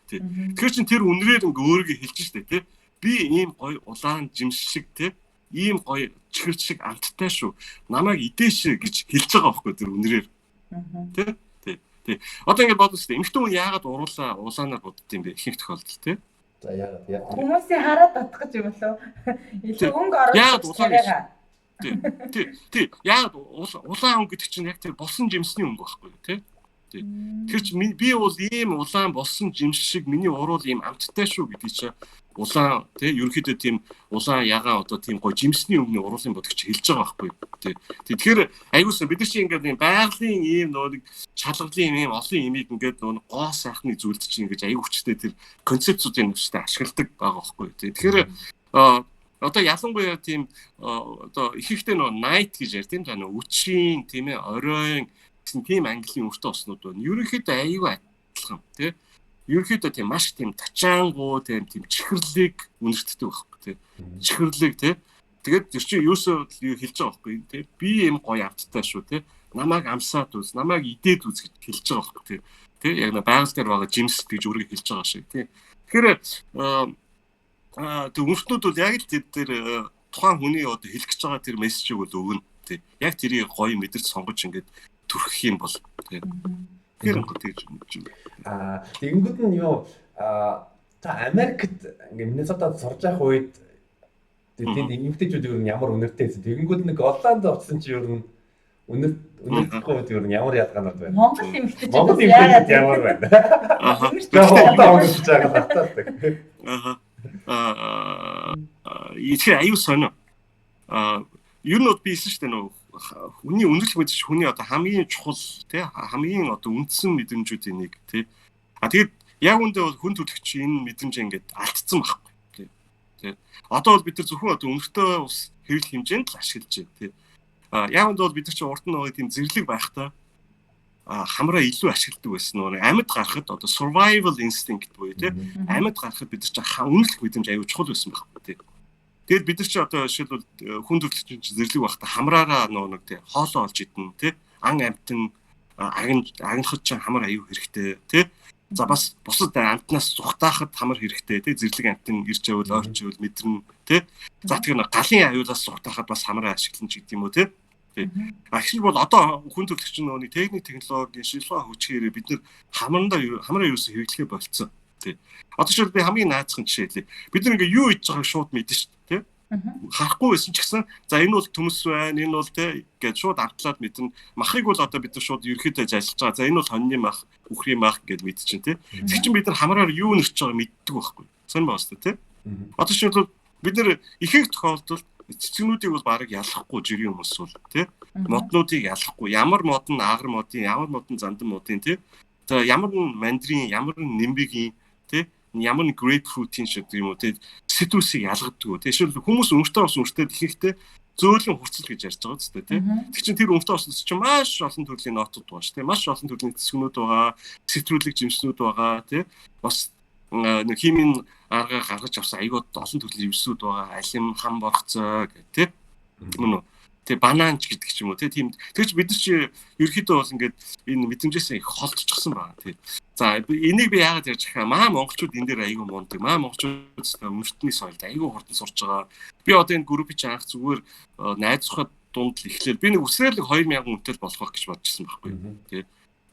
Тий. Тэгэхээр чин тэр үнрээр ингээ өөрийгөө хэлж штэ тий. Би ийм гоё улаан жимс шиг тий, ийм гоё чихэр шиг амттай шүү. Намайг идээш гэж хэлж байгаа байхгүй тэр үнрээр. Тий. Тий. Одоо ингэ бодсон шүү дээ. Эмэгтэй хүн яагаад уруулаа улаанаар будд юм бэ? Ихэнх тохиолдолд тий. За яагаад яа. Хүмүүсийн хараад татах гэж юм болов? Илүү өнгө оруулах гэж. Тий. Тий. Тий. Яагаад улаан өнгө гэдэг чинь яг тэр болсон жимсний өнгө байхгүй тий. Тий. Тэр чи би бол ийм улаан болсон жимс шиг миний уруул ийм амттай шүү гэдгийг чи улаан тий ерөнхийдөө тийм улаан ягаан одоо тийм гой жимсний өмнө уруулын бодогч хэлж байгаа байхгүй тий. Тэгэхээр аягуулсан бид нар чи ингээд ийм байгалийн ийм нөгөө нэг шалгалын ийм олон имийг ингээд нөгөө гоо сайхны зүйлд чи ингээд аягүй хүчтэй тэр концепцуудын нөхцөлтэй ашигладаг байгаа байхгүй тий. Тэгэхээр одоо ялангуяа тийм одоо их ихтэй нөгөө night гэж ярьд тийм та нөгөө үчийн тийм оройн гэсэн тийм английн өртөө оснууд байна. Ерөнхийдөө аягүй адилхан тий. Ерөнхийдөө тийм маш тийм тачаангуу тийм тийм чихэрлэг үнэртдэг байхгүй тий. Чихэрлэг тий. Тэгээд тэр чинь юусоо юу хэлж байгаа байхгүй тий. Би юм гоё амттай шүү тий. Намайг амсаад үз, намайг идээд үз гэж хэлж байгаа байхгүй тий. Тий яг нэг байгаль дээр байгаа жимс гэж өөрийгөө хэлж байгаа шиг тий. Тэгэхээр тэр үнэртнүүд бол яг л тэр тэр тухайн хүний одоо хэлэх гэж байгаа тэр мессежийг бол өгнө тий. Яг тэрийг гоё мэдэрч сонгож ингээд түрхэх юм бол тий. Тэгэхээр ингээд тэгж юм. Тэгэнгүүт нь юу та Америкт ингээ Миннесотад сурж явах үед тэнд эмэгтэйчүүд ер нь ямар үнэртэй байсан. Тэгэнгүүт нэг Голланд очсон чи ер нь үнэр үнэртэхгүй үед ер нь ямар ялгаанууд байна? Монгол эмэгтэйчүүд Монгол эмэгтэйчүүд ямар байна? Одоо уншиж байгаа хатаадаг. Аа. Аа аюу сонио. Ер нь бол би хэлсэн шүү дээ нөгөө хүний үнэрлэх мэдэрч хүний одоо хамгийн чухал тий хамгийн одоо үндсэн мэдрэмжүүдийн нэг тий. А тэгээд яг үндэ бол хүн төрөлхч энэ мэдрэмжээ ингээд алдсан байхгүй тий. Тий. Одоо бол бид нар зөвхөн одоо үнэртэй ус хэрэглэх хэмжээнд л ашиглаж байна тий. А яг үндэ бол бид нар чи урд нь нөгөө тийм зэрлэг байхдаа хамраа илүү ашигладаг байсан нөгөө амьд гарахад одоо survival instinct буюу тий амьд гарахад бид нар чи үнэрлэх мэдрэмж аюу чухал байсан байхгүй тий. Тэгээд бид нар чи одоо жишээлбэл хүн төрөлхтөн чи зэрлэг байхдаа хамраараа нөгөө нэг тий хоолоо олж идэн тий ан амьтан агнахад чи хамар аюу хэрэгтэй тий. За бас бусад амьтнаас зүхтаахад хамар хэрэгтэй тий зэрлэг амьтан ирж байвал ойрч байвал мэдэрнэ тий. За тэгэхээр галын аюулаас зүхтаахад бас хамраа ашиглана ч гэдэг юм уу тий. Тий. А ихэнх бол одоо хүн төрөлхтөн нөгөө нэг техник технологийн шинжилгээ хүчгээр бид нэр хамрандаа хамраа юусэн хэрэглэхээ болцсон. Тий. Одоо жишээл би хамгийн наацхан жишээ хэлье. Бид нар ингээ юу хийж байгааг шууд мэднэ шүү дээ, тий. Харахгүй байсан ч гэсэн за энэ бол төмс байна, энэ бол тий гэж шууд автлаад мэднэ. Махыг бол одоо бид нар шууд ерөөхдөө ажиллаж байгаа. За энэ бол хоньны мах, үхрийн мах гэж мэдчихэв тий. Тэг чинь бид нар хамраар юу нэрч байгааг мэддэг байхгүй. Сонь байгаа шүү дээ, тий. Одоо жишээлбэл бид нар ихэнх тохиолдолд цэцгнүүдийг бол бараг ялахгүй жирийн хүмүүс бол тий. Моднуудыг ялахгүй. Ямар мод нь агар модын, ямар мод нь зандан модын тий. За ямар нь мандрин, ямар нь нимбигийн тий ямар нэг грейпфрутийн шиг юм уу тий цитрусыг ялгадаг. Тий эсвэл хүмүүс өмөртөө ус өмөртөө ихэнхдээ зөөлөн хурцл гэж ярьж байгаа зү тий. Тэг чинь тэр өмөртөө ус чинь маш олон төрлийн нотууд байгаа шүү тий. Маш олон төрлийн цэцгнүүд байгаа, цитрүүлэг жимснүүд байгаа тий. Бас нэг химийн арга гаргаж авсан айгуу олон төрлийн жимснүүд байгаа. Алим, хам боргоцой гэх тий. Мөн үү? Тэ бананч гэдэг ч юм уу тийм. Тэгэж бид нар чи ерөөхдөө бол ингээд энэ мэдрэмжээс их холдчихсон байгаа тий. За энийг би яагаад ярьж байгаа маа монголчууд энэ дээр айгүй мундаг. Маа монголчууд өмөртний соёлд айгүй хурдан сурж байгаа. Би одоо энэ группийг чи анх зүгээр найзуудаа дунд л эхлээл би нэг үсрээл 2000 үнэтэй болох байх гэж бодчихсон байхгүй тий.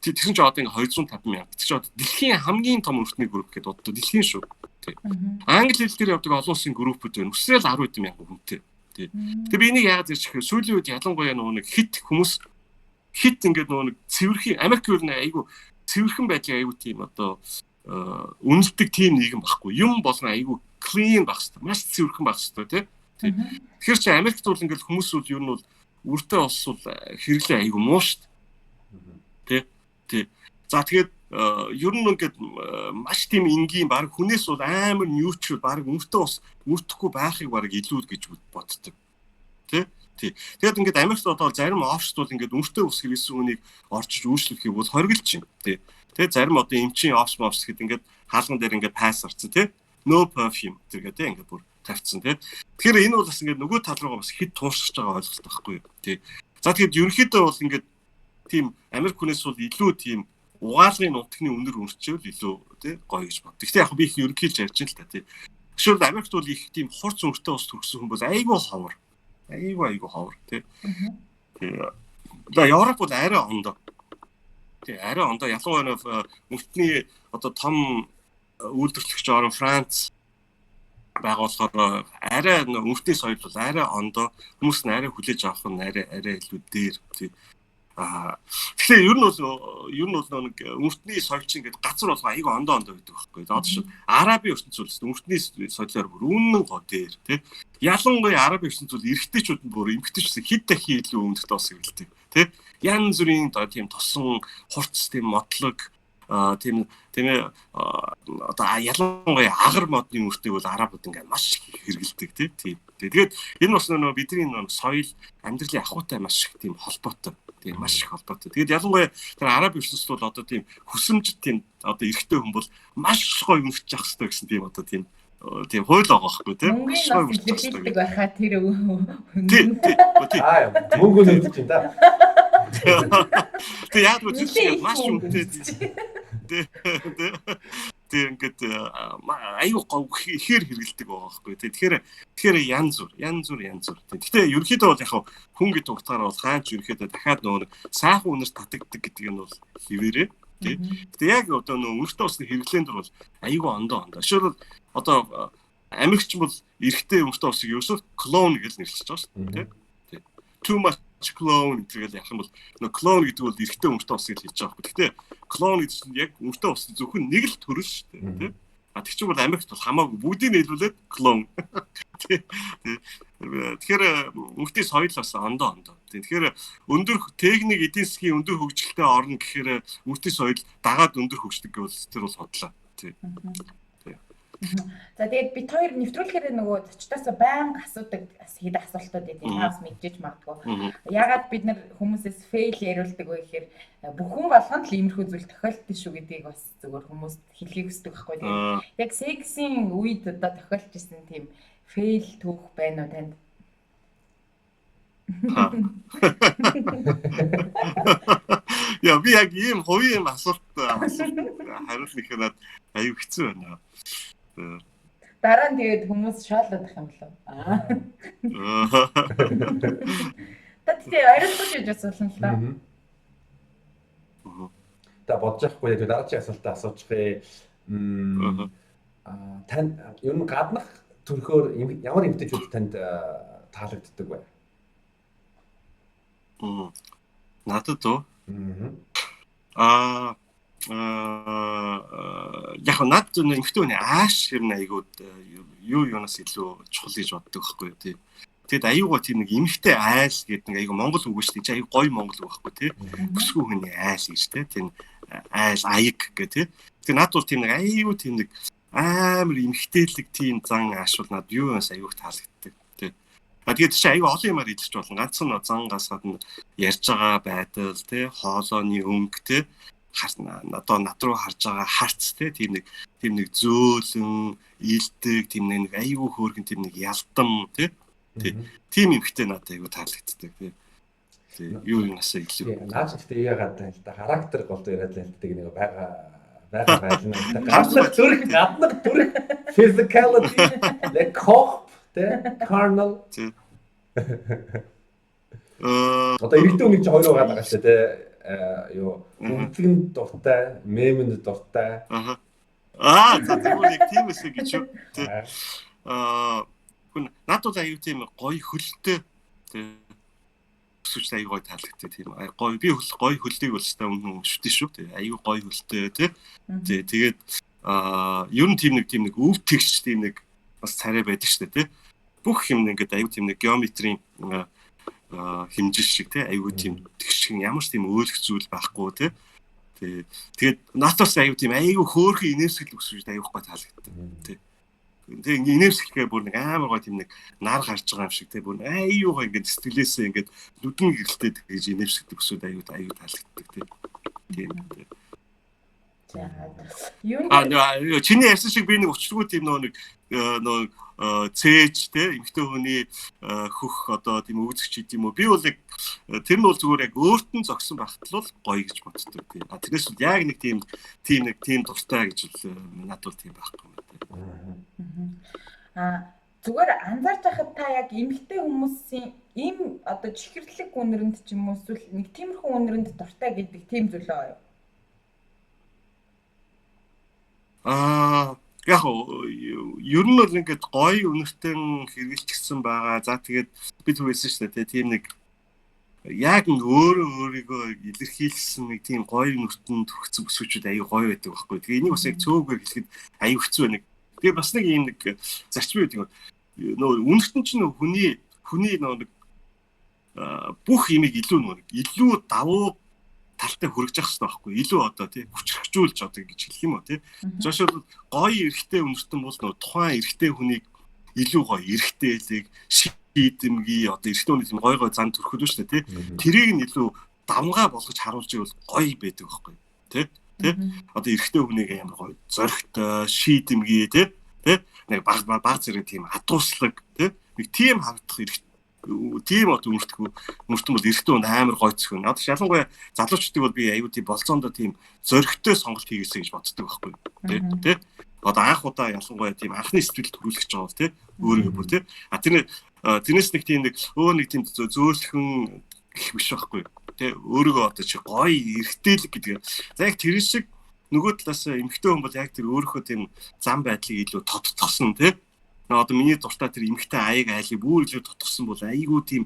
Тэгсэн чи одоо ингээ 250 мянга. Тэг чи одоо дэлхийн хамгийн том өмөртний групп гэдэг одоо дэлхийн шүү. Тий. Англи хэл дээр явдаг олон улсын группүүд байна. Үсрээл 10 мянган хүнтэй. Тий. Тэгээ би энийг яагаад ярьж гэхээр сүүлийн үед ялангуяа нөгөө нэг хит хүмүүс хит ингээд нөгөө нэг цэвэрхэн Америк юу нэ айгу цэвэрхэн байдлыг айгу тийм одоо үнэлдэг тийм нийгэм байхгүй. Юм болгон айгу clean байх хэрэгтэй. Маш цэвэрхэн байх хэрэгтэй тий. Тэгэхээр чи Америкт бол ингээд хүмүүс бол ер нь бол үртэй ус бол хэрэглээ айгу муу шүү дээ. Тий. Тий. За тэгээд ер нь ингээд маш тийм энгийн баг хүнээс бол амар neutral баг өмөртөө ус өртөхгүй байхыг баг илүү гэж боддог. Тэ? Тий. Тэгээд ингээд Америкт одоо зарим офшт бол ингээд өмөртөө ус хэрэглэсэн хүнийг орчиж үйлчлэхийг бол хоригдож байна. Тий. Тэгээд зарим одоо эмчийн офс мофс гэхэд ингээд хаалган дээр ингээд пасс орсон тий. No perfume тэргээ тий ингээд бүр тавьчихсан тий. Тэгэхээр энэ бол бас ингээд нөгөө тал руугаа бас хэд туушрч байгаа ойлголт байхгүй юу? Тий. За тэгэхээр ерөнхийдөө бол ингээд тийм Америк хүнээс бол илүү тийм угаалгын нутгийн үнэр өрчөөл илүү тий гоё гэж бод. Гэхдээ яг би их ерөнхийлж ярьж байна л та тий. Жишээлбэл Америкт бол их тийм хурц өртөө ус төрсөн хүн бол айгүй ховор. Айгүй айгүй ховор тий. Тий. За Европ бол арай ондоо. Тий, арай ондоо ялангуяа мөртний одоо том үйлдвэрлэгч орн Франц байгаа болохоор арай мөртний соёл бол арай ондоо хүмүүс нь арай хүлээж авах нь арай арай илүү дээр тий. Тэгэхээр ер нь бол нэг өнгөртний соёл чинь ингээд газар болгоо айгүй ондоо ондоо гэдэг байхгүй. Одоо чинь Арабын ертөнц бол өнгөртний соёлоор бүр үнэн гоо дээр тий. Ялангуяа Арабын ертөнц бол эрэгтэйчүүд нь бүр эмэгтэйчүүдээс хэд дахин илүү өнгөртэй бас хэрэглэдэг тий. Янз бүрийн тийм тосон хурц тийм модлог тийм тийм ээ одоо ялангуяа агар модны мөртийг бол арабууд ингээд маш их хэрэгэлдэг тий. Тэгээд энэ бас нөгөө бидний соёл амьдралын ахуйтай маш их тийм холбоотой. Тийм маш их холбоотой. Тэгээд ялангуяа тэр араб ертөнцид бол одоо тийм хүсэмжит тийм одоо эрэгтэй хүн бол маш гоё өмсөж явах хэрэгтэй гэсэн тийм одоо тийм тийм хууль байгаа байхгүй тийм маш гоё илэрхийлдэг байхаа тэр тий тий. Аа мөнгө нэмж чинь да. Тэг яг л тэр маш үнэтэй. Тэг ингээд аюу гов ихээр хэрэгэлдэг байгаа байхгүй тий. Тэгэхээр янз бүр. Гэхдээ ерөнхийдөө бол яг хүн гэдэг утгаараа бол хаач ерөнхийдөө дахиад нөгөө сайхан үнэр татагддаг гэдэг нь бол хэвээрээ тий. Гэтэ яг одоо нөгөө үнэртэй усны хэрэглээнд бол аюу ондоо ондоо. Жишээлбэл одоо Америкч бол эрэгтэй үнэртэй усыг ерөөсөө клон гэж нэрлэж байгаа шүү дээ тий. Too much клоун гэдэг ярих юм бол нөгөө клон гэдэг бол эрэгтэй өмөртэй усыг л хэлж байгаа байхгүй. Гэхдээ клон гэдэг чинь яг өмөртэй ус зөвхөн нэг л төрөл шүү дээ, тийм. А тэг чинь бол Америкт бол хамаагүй бүгдийг нийлүүлээд клон. Тэгэхээр өмөртийн соёл бас ондоо ондоо. Тэгэхээр өндөр техник эдийн засгийн өндөр хөгжилтэй орно гэхээр өмөртийн соёл дагаад өндөр хөгждөг гэвэл тэр бол худлаа. Тийм. За тэгээд бид хоёр нэвтрүүлэхээр нөгөө зочдоосоо байнга асуудаг хэд асуултууд байдаг. Та бас мэдчихэж магадгүй. Ягаад бид нар хүмүүсээс фейл яриулдаг вэ гэхээр бүх хүн болгонд л иймэрхүү зүйл тохиолдсон шүү гэдгийг бас зүгээр хүмүүст хэлхийг хүсдэг байхгүй. Тэгээд яг сексийн үед одоо тохиолж исэн тийм фейл түүх байна уу танд? Яа би яг ийм хувийн юм асуулт хариулах гэхээр надад аюу хэцүү байна. Дараа нь тэгээд хүмүүс шоолоод ах юм болов. Та тэгтээ ойролцож гэж асуулна л да. Та бодож явахгүй яг дараагийн асуултаа асуучих. Тань ер нь гаднах төрхөөр ямар эмэгтэйчүүд танд таалагддаг вэ? Надад уу? Яг надад эмэгтэй хүний ааш ер нь айгууд юу юунаас илүү чухал гэж боддог байхгүй юу тий. Тэгэд аюугаа тийм нэг эмэгтэй айл гэдэг нэг айгуу монгол үг шүү дээ. Чи айгуу гоё монгол үг байхгүй тий. Бүсгүй хүний айл гэж тий. Тийм айл аяг гэх тий. Тэгээ над бол тийм нэг аюу тийм нэг амар эмэгтэйлэг тийм зан ааш бол над юу юунаас аюух таалагддаг тий. А тэгээд чи аюу олон юмар илэрч болно. Ганцхан зан гас гадна ярьж байгаа байдал тий, хоолойны өнгө тий, одоо над руу харж байгаа харц тий, тийм нэг зөөлөн, ийлдэг, тийм нэг аюу хөөргөн тийм нэг ялдам тий. Тийм эмэгтэй надад аюу таалагддаг тий. Юу юунаас илүү. Наач гэхдээ яагаад байна л да характер голдоо яриад л байдаг нэг байгаа байлна. Гаднах төрх, гаднах төрх physicality, le corps тий, carnal. Одоо эрэгтэй хүн чинь хоёр байгаа шүү дээ тий. Юу үнцгэнд дуртай, мемэнд дуртай. Аа за тэгвэл яг тийм эсэ гэж юу. Тий. Хүн над бол аюу тийм гоё хөлтэй тий. Өсвч аюу гоё таалагддаг тийм. Гоё би хөл гоё хөлийг бол өстой өмнө шүтэн шүү тий. Аюу гоё хөлтэй тий. Тий тэгээд ер нь тийм нэг өв тэгш тийм нэг бас царай байдаг шүү дээ тий. Бүх юм ингээд аюу тийм нэг геометрийн хэмжил шиг тий аюу тийм тэгшин ямар ч тийм өөлөх зүйл байхгүй тий. Тэгээд наатаас аюу тийм аюу хөөрхөн инээсгэл өсвөж аюухгүй таалагддаг тий. Тэгээ инээсгэлгээ бүр нэг амар гой тийм нэг нар гарч байгаа юм шиг тий бүр аюу гой ингээд сэтгэлээсээ ингээд нүдэн гэрэлтэй тэгж инээсгдэг өсвөд аюу таалагддаг тий. Тийм тий. За. Чиний ярьсан шиг би нэг өчтгүү тийм нөгөө нэг нөгөө цээж те эмэгтэй хүний хөх одоо тийм өгзөгч гэдэг юм уу. Би бол яг тэр нь бол зүгээр яг өөрт нь зогсон байхад л гоё гэж боддог тийм. А тэрнээс бол яг нэг тийм нэг тийм дуртай гэж л надад бол тийм байхгүй юм тийм. А зүгээр анзаарч байхад та яг эмэгтэй хүмүүсийн ийм одоо чихэрлэг үнэрэнд ч юм уу эсвэл нэг тиймэрхүү үнэрэнд дуртай гэдэг тийм зүйл аа юу? Яг ер нь бол ингээд гоё үнэртэн хэрэгжилчихсэн байгаа. За тэгээд би түрүүсэн шүү дээ тийм нэг яг өөрөө өөрийгөө илэрхийлсэн нэг тийм гоё нүртэн төрөгцөн бүсгүүчүүд аюу гоё байдаг байхгүй. Тэгээ энийг бас яг цөөгөр хэлэхэд аюу хэцүү байна. Тэгээ бас нэг ийм нэг зарчим байдаг. Нөө үнэртэн чинь хүний нөө нэг бүх имийг илүү нөө илүү давуу талтай хүргэж явах хэрэгтэй байхгүй. Илүү одоо тий хүчрхжүүлж одоо гэж хэлэх юм уу тий. Жишээлбэл гоё эрэгтэй үнэртэн бол нөө тухайн эрэгтэй хүнийг илүү гоё эрэгтэйлэг шийдэмгий одоо эрэгтэй хүний тийм гоё гоё зан төрхөд шүү дээ тий. Тэрийг нь илүү давнгаа болгож харуулж ивэл гоё байдаг байхгүй тий. Тий. Одоо эрэгтэй хүнийг амар гоё зоригтой, шийдэмгий тий. Тий. Нэг баг баг зэрэг тийм адууслаг тий. Нэг тийм харагдах эрэгтэй тийм одоо үнэртэн бол эрэгтэй хүн амар гоё зөхөн. Одоо ялангуяа залуучдыг бол би аюу тийм болцоондоо тийм зоригтой сонголт хийгээсэй гэж боддог байхгүй. Тий. Тий. Одоо анх удаа ялангуяа тийм анхны сэтгэл төрүүлэх гэж байгаа бол тий өөрийгөө бүр тий. А тэрнээс нэг тийм нэг өөр нэг тийм зөөлхөн гэх биш байхгүй. Тий. Өөрийгөө одоо чи гоё эрэгтэйлэг гэдэг. За яг тэр шиг нөгөө талаас эмэгтэй хүн бол яг тэр өөрийнхөө тийм зам байдлыг илүү тодтогсон тий. Одоо миний дуртай тэр эмэгтэй аяг айлыг бүр илүү тодтогсон бол айгүй тийм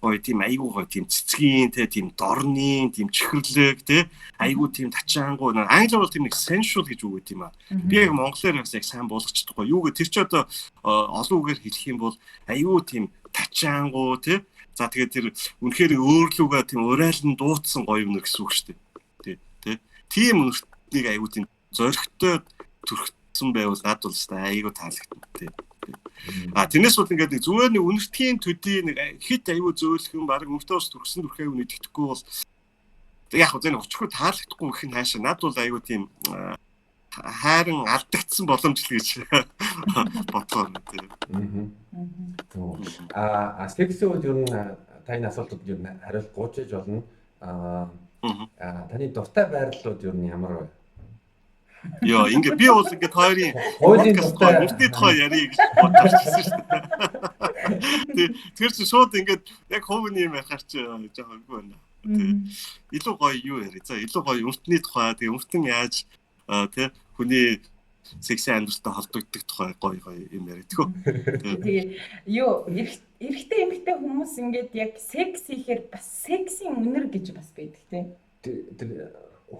гоё тийм айгүй гоё тийм цэцгийн те тийм дорны тийм чихэрлэг те айгүй тийм тачаангуй англиар бол тийм нэг sensual гэж үг өгд юм аа. Би яг монголоор бас яг сайн болгож чадахгүй. Юу гэ тэр чи одоо олон үгээр хэлэх юм бол айгүй тийм тачаангуй те. За тэгээд тэр үнэхээр өөрлөгөө тийм урайлан дууцсан гоё юм гэсэн үг шүү дээ. Тэ тэ. Тийм үнэртнийг айгүй тийм зоригтой төрхсөн байвал над бол өстой айгүй таалагдана тий. А тэрнээс бол ингээд нэг зүгээр нэг үнэртгийн төдий нэг хит аюу зөөлхөн баг үнэртээ бас төрсөн төрхөө нэгдэхгүй бол яг хөө зэн өчхөө таалагдахгүй гэх нь хаашаа над бол аюу тийм хайран алдагдсан боломж л гэж бодгоо тийм. А сексийн үед ер нь таны асуултууд ер нь хариулт гуйж болно. А таны дуртай байрлалууд ер нь ямар вэ? Йоо, ингээ би бол ингээ хоёрын хуулийн дуртай үнэртний тухай ярих гэж бодчихсон шүү дээ. Тэр чинь шууд ингээд яг хувийн юм ярихаар чи жоохон үгүй байна. Тэ. Илүү гоё юу ярив. За илүү гоё үнэртний тухай, тэгээ үнэртэн яаж тэ хүний сексийн амьдралтай холбогддог тухай гоё гоё юм яриа. Тэхүү. Тэгээ юу эрэгтэй эмэгтэй хүмүүс ингээд яг секс хийхээр бас сексийн үнэр гэж бас байдаг тий. Тэр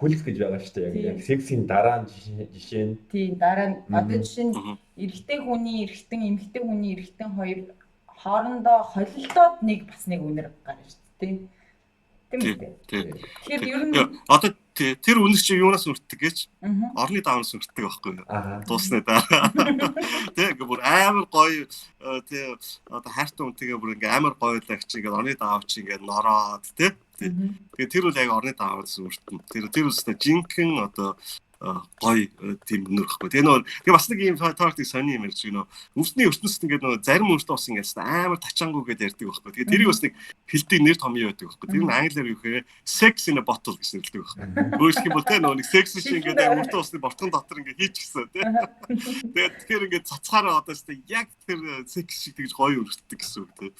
хөлс гэж байгаа шүү дээ. Яг сексийн дараа нь жишээ нь. Тийм, дараа нь одоо жишээ нь эрэгтэй хүний эрэгтэн, эмэгтэй хүний эрэгтэн хоёр хоорондоо холилдоод нэг бас нэг үнэр гарна шүү дээ. Тийм үү? Тэгэхээр ер нь одоо тэр үнэр чинь юунаас өртдөг гэж? Орны даавнаас өртдөг байхгүй юу? Дуусны дараа. Тэ ингээ бүр амар гоё тэ одоо хайртай хүнтэйгээ бүр ингээ амар гоё лагч ингээ орны даав чи ингээ нороод тэ. Тэгээ тэр бол яг орны даавнаас өртөн. Тэр үстэй жинхэнэ одоо гоё тийм үнэр байхгүй. Тэгээ нөө тэгээ бас нэг ийм тоортыг сони юм ярьж гинөө. Өвсний ертөнцид ингээд нөө зарим өвөртөө бас ингээд амар тачаангуу гэдээ ярьдаг байхгүй. Тэгээ тэрийг бас нэг хэлдэг нэр томьёо байдаг байхгүй. Тэр нь англиар юу гэхээр sex in a bottle гэж нэрлэдэг байхгүй. Өөрөлдөх юм бол тэ нөө нэг секс шиг ингээд өвөртөө усны бортгон дотор ингээд хийчихсэн тэ. Тэгээ тэгэхээр ингээд цацхаараа одоо ч яг тэр секс шиг тэгж гоё өртдөг гэсэн үг тэ.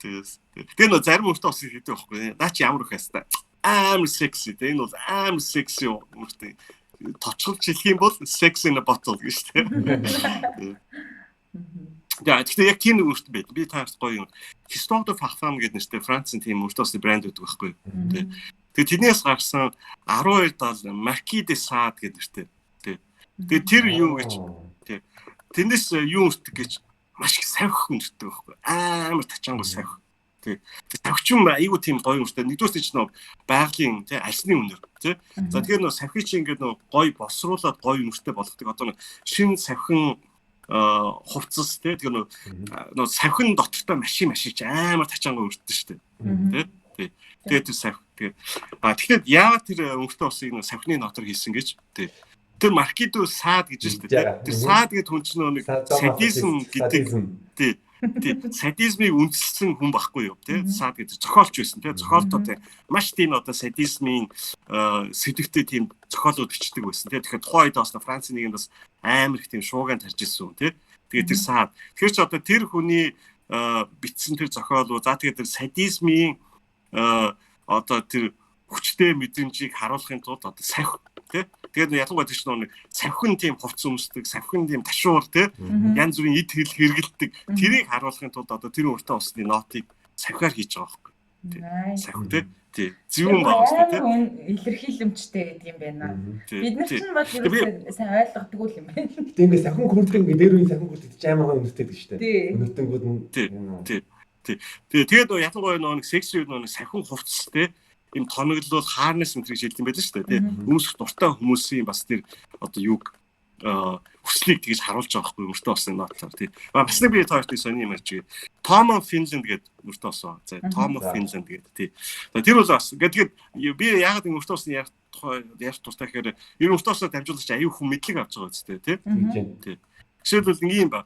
Тэгээс. Тэгээ нөө зарим өвөртөө бас хийдэг байхгүй. Наа чи ямар их хэвээр амар секси. Тэгээ энэ бол амар секси үнэртэй. Товчголж хэлэх юм бол sex in a bottle гэж тийм. Тэгээ гэхдээ яг тийм нэг үнэртэй байд. Би таарт гоё юм. Histoire de Parfum гэдэг нэртэй Францын тийм үнэртэй усны брэнд байдаг байхгүй. Тэгээ тэрнээс гарсан 12 70 Marquis de Sade гэдэг нэртэй. Тэгээ тэр юу гэж тий. Тэрнээс юу үнэртэй гэж маш их савх үнэртэй байхгүй. Амар тачаангуй савх. Тий. Савхчин айгүй тийм гоё үнэртэй. Нэгдүгээр чинь нөө байгалийн тий альсны үнэр тий. За тэгэхээр нөө савхи чинь ингээд нөө гоё босруулад гоё үнэртэй болгодог. Одоо нөө шин савхин хувцас тий. Тэгэхээр нөө савхин дотортой машин чи амар тачаангуй үнэртэй шүү дээ. Тий. Тий. Тэгээд тэр савх. Тэгээ а тэгэхээр яагаад тэр үнэртэй усыг нөө савхины нотор хийсэн гэж тий. Тэр Маркидо Сад гэж шүү дээ. Тэр Сад гэдэг хүн чинь нэг садизм гэдэг тий. Тий, садизмыг үндэслсэн хүн байхгүй юу тий. Сад гэдэг зохиолч байсан тий. Зохиолдоо тий. Маш тийм одоо садизмын сэдвтэй тийм зохиолууд бичдэг байсан тий. Тэгэхээр тухайн үед бас Францын нийгэмд бас амар их тийм шуугаан тарж ирсэн хүн тий. Тэгээд тэр Сад. Тэгэхээр ч одоо тэр хүний бичсэн тэр зохиолууд за тэгээд тэр садизмын одоо тэр хүчтэй мэдрэмжийг харуулахын тулд одоо савх тий. Тэгээд ялангуяа тэр чинь нэг савхин тийм хувцас өмсдөг, савхин тийм ташуур тий. Янз бүрийн ид хэл хэрэгэлдэг. Тэрийг харуулахын тулд одоо тэр өөртөө усны нотыг савхиар хийж байгаа байхгүй. Сахи тий. Тий. Зөвүүн байгаа шүү дээ тий. Илэрхийлэмжтэй гэдэг юм байна. Бид нар ч бол ерөөсөө сайн ойлгодгүй юм байна. Гэтэ ингээд сахин күрдэг ингээд дээр үеийн сахин күрдэг чи амар гоё үнэртэй гэдэг шүү дээ. Үнэртэнгүүд нь тий. Тий. Тэгээд ялангуяа нөгөө нэг секси үед нөгөө сахин хувцас тий им тоноглол хаарнес энэ гэж хэлдэг юм байл шүү дээ тий. Өмсөх дуртай хүмүүсийн бас тэр одоо юг хүслийг тэгж харуулж байгаа байхгүй мөртөө болсон нотлоор тий. А бас нэг би та хоёрт сони юм ярьж. Tom of Finland гэдэг мөртөө болсон. За Tom of Finland гэдэг тий. За тэр бол бас тэгээд би яагаад энэ мөртөө болсон ярих тухай ярих дуртай гэхээр ер нь мөртөө болсоор дамжуулагч аюу хүн мэдлэг авч байгаа үстэй тий. Тий. Жишээлбэл нэг юм ба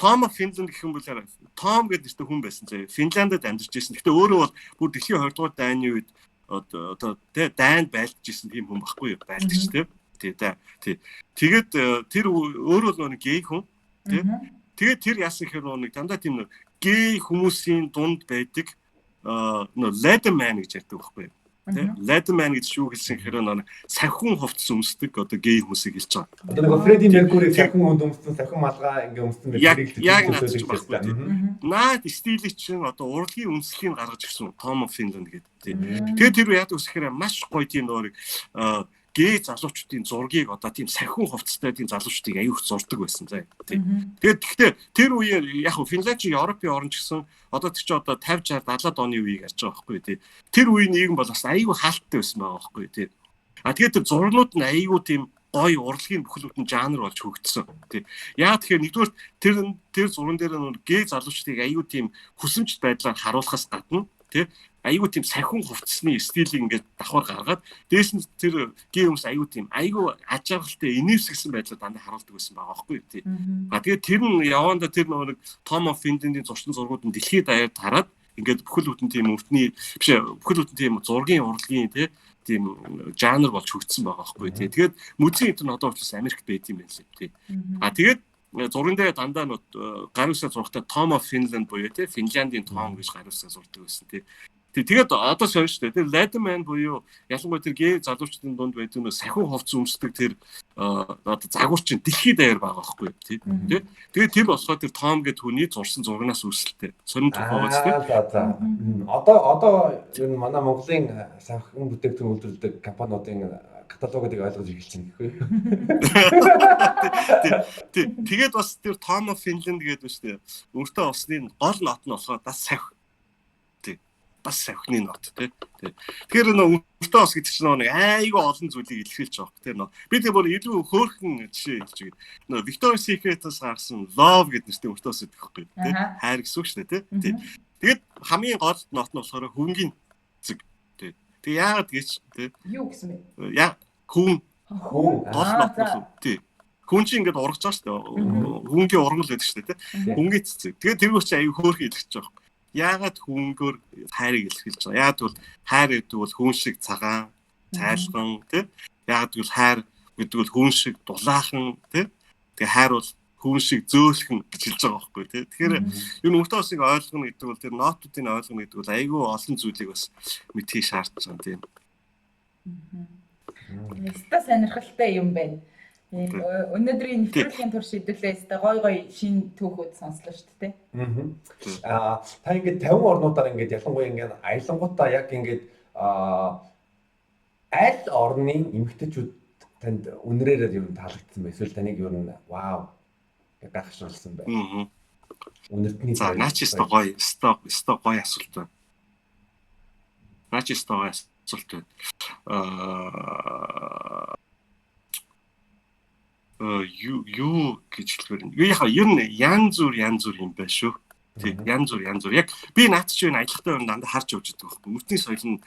Том of Finland гэх юм бол Том гэдэг нэртэй хүн байсан заяа. Финландд амьдарч ирсэн. Гэхдээ өөрөө бол бүр дэлхийн 20 дугаар дайны үед одоо тий дайнд байлдаж ирсэн тийм хүн баггүй юу? Байлдагч тий. Тий да. Тий. Тэгээд тэр өөрөө л нэг гей хүн тий. Тэгээд тэр яасан гэхээр нэг дандаа тийм нэг гей хүмүүсийн дунд байдаг нөө Leatherman гэж ярьдаг байхгүй юу? Тий. Leatherman гэж юу хэлсэн гэхээр нэг савхин хувцас өмсдөг одоо гей хүмүүсийг хэлж байгаа. Одоо нэг Фредди Меркьюри савхин хүнд өмссөн, савхин малгай ингээ өмссөн байх хэрэг яг наад чинь байхгүй тий. Наад стилийг чинь одоо урлагийн үндэслэлийг гаргаж ирсэн Tom of Finland гэдэг тий. Тэгээд тэр яадаг вэ гэхээр маш гоё тийм нөгөө гей залуучуудын зургийг одоо тийм сахиун хувцастай тийм залуучуудыг аюух зурдаг байсан заа. Тийм. Тэгээд гэхдээ тэр үеэр яг хөө Финланд чи Европын орн ч гэсэн одоо тэр чи одоо 50 60 70-аад оны үеийг ярьж байгаа байхгүй тий. Тэр үеийн нийгэм бол бас аюу хаалттай байсан байгаа байхгүй тий. А тэгээд тэр зурнууд нь аюу тийм гоё урлагийн бүхэл бүтэн жанр болж хөгжсөн тий. Яг тэгэхээр нэгдүгээр тэр зурган дээр нь гей залуучдыг аюу тийм хүсэмжт байдлаар харуулахаас гадна тий айгүй тийм сахиун хувцсны стилийг ингээд давхар гаргаад дээш нь тэр гей хүмүүс айгүй тийм айгүй аж аргалтай инээвсгсэн байдлаар дандаа харуулдаг байсан байгаа байхгүй юу тий. А тэгээд тэр нь явандаа тэр нөгөө нэг Том of Finland-ийн зурсан зургууд нь дэлхийд даяар тараад ингээд бүхэл бүтэн тийм өвдний биш бүхэл бүтэн тийм зургийн урлагийн тий тийм жанр болж хөгжсөн байгаа байхгүй тий. Тэгээд музейн энэ нь одоо учраас Америкт байд юм байна лээ тий. А тэгээд зурган дээр дандаа нот гар үсээ зурхтаа Tom of Finland буюу тий Финляндийн Том гэж гар үсээ зурдаг байсан тий. Тэгээд одоо сонь шүү дээ. Тэр Leatherman буюу ялангуяа тэр гей залуучдын дунд байдаг нөө сахиун хувцас өмсдөг тэр одоо загвар чинь дэлхийд даяар байгаа байхгүй тий. Тэгээд тэр болохоор тэр Том гэдэг хүний зурсан зурагнаас үүсэлтэй. Сонин тухай байгаа зү. За за. Одоо ер нь манай Монголын сахиун бүтээгдэхүүн үйлдвэрлэдэг компаниудын каталогыг ойлгож эхэлж байна гэхгүй. Тий. Тэгээд бас тэр Tom of Finland гэдэг нь шүү дээ. Өртөө олсны гол нот нь болохоор бас сахи бас савхины нот тий. Тэгэхээр нөө өртөө ос гэдэг чинь нэг айгүй олон зүйлийг илэрхийлж байгаа тий нөө. Би тэр бүр илүү хөөрхөн жишээ хэлж байгаа. Нөө Victoria's Secret-аас гарсан Love гэдэг нэртэй өртөө ос гэдэг байхгүй тий. Хайр гэсэн үг шүү дээ тий. Тэгээд хамгийн гол нот нь болохоор хөвөнгийн зэг тий. Тэг яагаад гэж тий. Юу гэсэн бэ? Яа хөвөн хөвөн гол нот нь тий. Хүн чинь ингээд ургаж байгаа шүү дээ. Хөвөнгийн ургамал гэдэг шүү дээ тий. Хөвөнгийн цэцэг. Тэгээд тэрүүр чинь аюу хөөрхөн илэрч байгаа. Яагаад хөвөнгөөр хайрыг илэрхийлж байгаа? Яагаад гэвэл хайр гэдэг бол хүн шиг цагаан, цайлган тий. Яагаад гэвэл хайр гэдэг бол хүн шиг дулаахан тий. Тэгээ хайр бол хүн шиг зөөлхөн гэж хэлж байгаа байхгүй тий. Тэгэхээр ер нь өртөө осыг ойлгоно гэдэг бол тэр нотуудыг ойлгоно гэдэг бол айгүй олон зүйлийг бас мэдхийг шаардж байгаа тийм. Яста сонирхолтой юм байна. Өнөөдрийн нэвтрүүлгийн турш хэдүүлээ өстой гой гой шин түүхүүд сонслоо шүү дээ. Аа та ингээд 50 орнуудаар ингээд ялангуяа ингээд аялангуудаа яг ингээд аль орны эмэгтэйчүүд танд үнрээрээ ер нь таалагдсан бэ? Эсвэл таныг ер нь вау гайхашруулсан бэ? Үнэртний За наа чи өстой гоё өстой гоё асуулт байна. Наа чи өстой гоё асуулт байна. Юу гэж хэлбэр юм. Яг ер нь янз бүр юм байна шүү. Тий, янз бүр. Яг би наад чи энэ аялахтай юм дандаа харж явж байгаа байхгүй. Мөртний соёл нь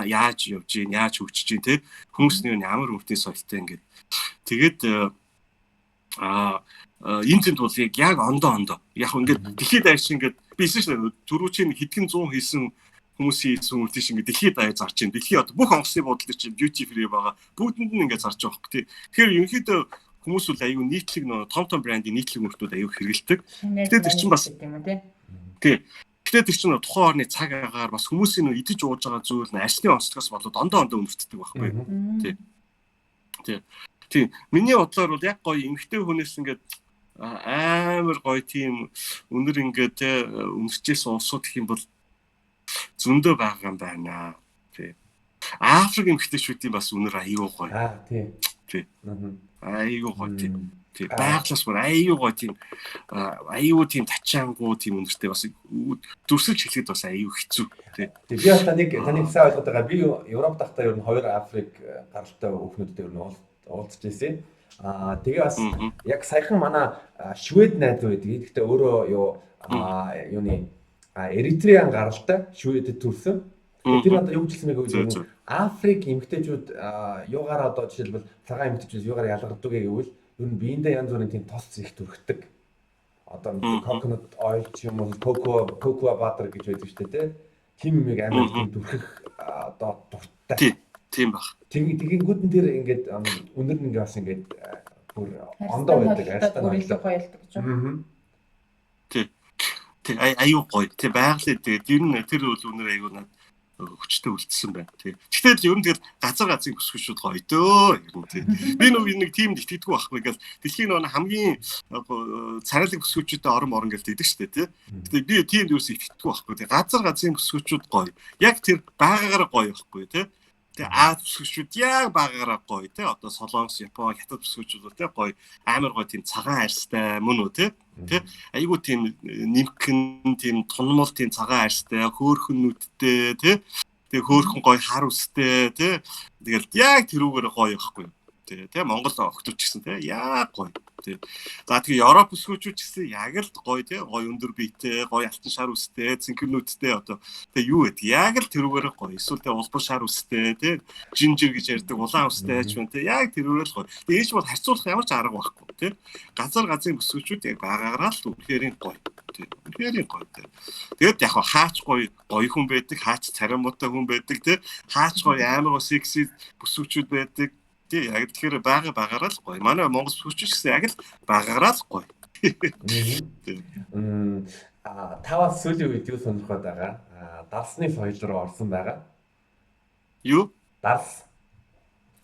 яаж явж гин, яаж хөгжиж гин тий. Хүмүүс нь ямар мөртний соёлтой ингээд. Тэгээд энэ тэнд бол яг ондоо. Яг ингээд дэлхийд даяар чи ингээд би хэлсэн шүү дээ. Түрүү чинь хэдхэн зуун хийсэн хүмүүсийн хийсэн үйл тийш ингээд дэлхийд даяар зарж чинь. Дэлхий одоо бүх онгоцны буудлын чинь duty free байгаа. Бүгдэнд нь ингээд зарж байгаа байхгүй тий. Тэгэхээр ерөнхийдөө хүмүүс бол аюу нийтлэг нөө том том брендийн нийтлэг мөртүүд аюу хэрэгэлдэг. Гэтэ тэр чинь бас тий. Гэтэ тэр чинь тухайн орны цаг агаар бас хүмүүсийн нөө идэж ууж байгаа зүйл нь арсны онцлогоос болоод ондоо өмөртдөг байхгүй. Тий. Тий. Тий. Миний бодлоор бол яг гоё эмгтэй хүнээс ингээд амар гоё тийм өнөр ингээд те өмсчээсэн улсууд гэх юм бол Зөндөө байгаа юм байна. Тий. Африк эмэгтэйчүүдийн бас үнэр аюу гоё. Аа тий. Тий. Аюу гоё тий. Тий. Байглаас бүр аюу гоё тийм аюу тийм тачаангуу тийм үнэртэй бас дүрсэлж хэлэхэд бас аюу хэцүү тий. Тий. Би бас таныг сайн ойлгоод байгаа. Би Европ тахтаа ер нь хоёр Африк гаралтай хүүхнүүдтэй ер нь уулзч ирсэн. Аа тэгээ бас яг саяхан манай Швед найз байдаг. Гэхдээ өөрөө юу юуны Эритреан гаралтай Шведэд төрсөн. Тэр одоо юу гэж хэлсэн бэ гэвэл Африк эмэгтэйчүүд юугаараа одоо жишээлбэл цагаан эмэгтэйчүүд юугаар ялгардаг гэвэл ер нь биендээ янз бүрийн тийм тос их түрхдэг. Одоо coconut oil ч юм уу cocoa butter гэж байдаг шүү дээ, тий. Тим юмыг амар тийм түрхэх одоо дуртай. Тийм баг. Тэгэнгүүт нь тэр ингээд үнэр нь ингээд бас ингээд бүр ондоо байдаг. Арьстай бүр илүү гоё ялдаг гэж байна. Тий. Тий аюу гоё. Тий байгалийн тэгээд ер нь тэр үл үнэр аюу над хүчтэй үлдсэн байна. Тий. Тэгтэл ер нь тэгэл газар газрын бүсгүйчүүд гоё дөө. Ер нь тий. Би нэг тиймд итгэдэггүй байхгүй гэл дэлхийн нөгөө хамгийн царайлаг бүсгүйчүүдэд орон орон гэл тэгдэг шүү дээ тий. Гэтэ би тиймд юус итгэдэггүй байхгүй тий. Газар газрын бүсгүйчүүд гоё. Яг тэр байгаагаараа гоё байхгүй тий. Тэгээ Аз бүсгүйчүүд яг багаараа гоё тий. Одоо Солонгос, Япон, Хятад бүсгүйчүүд тий гоё амар гоё тийм цагаан арьстай мөн үү тий. Тий. Айгуу тийм нимхэн тийм тунмал тийм цагаан арьстай, хөөхөн нүдтэй тий. Тэгээ хөөхөн гоё хар үстэй тий. Тэгэл яг тэрүүгээр гоё байхгүй. Тий. Тий Монгол охтууд ч гэсэн тий яг гоё. Тий. За тэгээ Европ бүсгүйчүүд ч гэсэн яг л гоё тий гоё өндөр биетэй, гоё алтан шар үстэй, цэнхэр нүдтэй одоо тэгээ юу гэдэг яг л тэрүүгээр гоё. Эсвэл тэгээ улбар шар үстэй тий жинжир гэж ярьдаг улаан үстэй ч юм тий яг тэрүүгээр л гоё. Тэгээ энэ ч бол харьцуулах ямар ч арга байхгүй тий. Газар газрын бүсгүйчүүд яг байгаагаараа л үнэхээр гоё. Тий. Үнэхээр гоё тий. Тэгээд яг хаач гоё гоё хүн байдаг, хаач царай муутай хүн байдаг тий. Хаач гоё амар гоё секси бүсгүйчүүд байдаг. Тий, яг тэгэхээр бага багаараа л гоё. Манай Монгол бүсгүйч гэсэн яг л багаараа л гоё. Та бас сүүлийн үед юу сонирхоод байгаа? Дарсны соёл руу орсон байгаа. Юу? Дарс.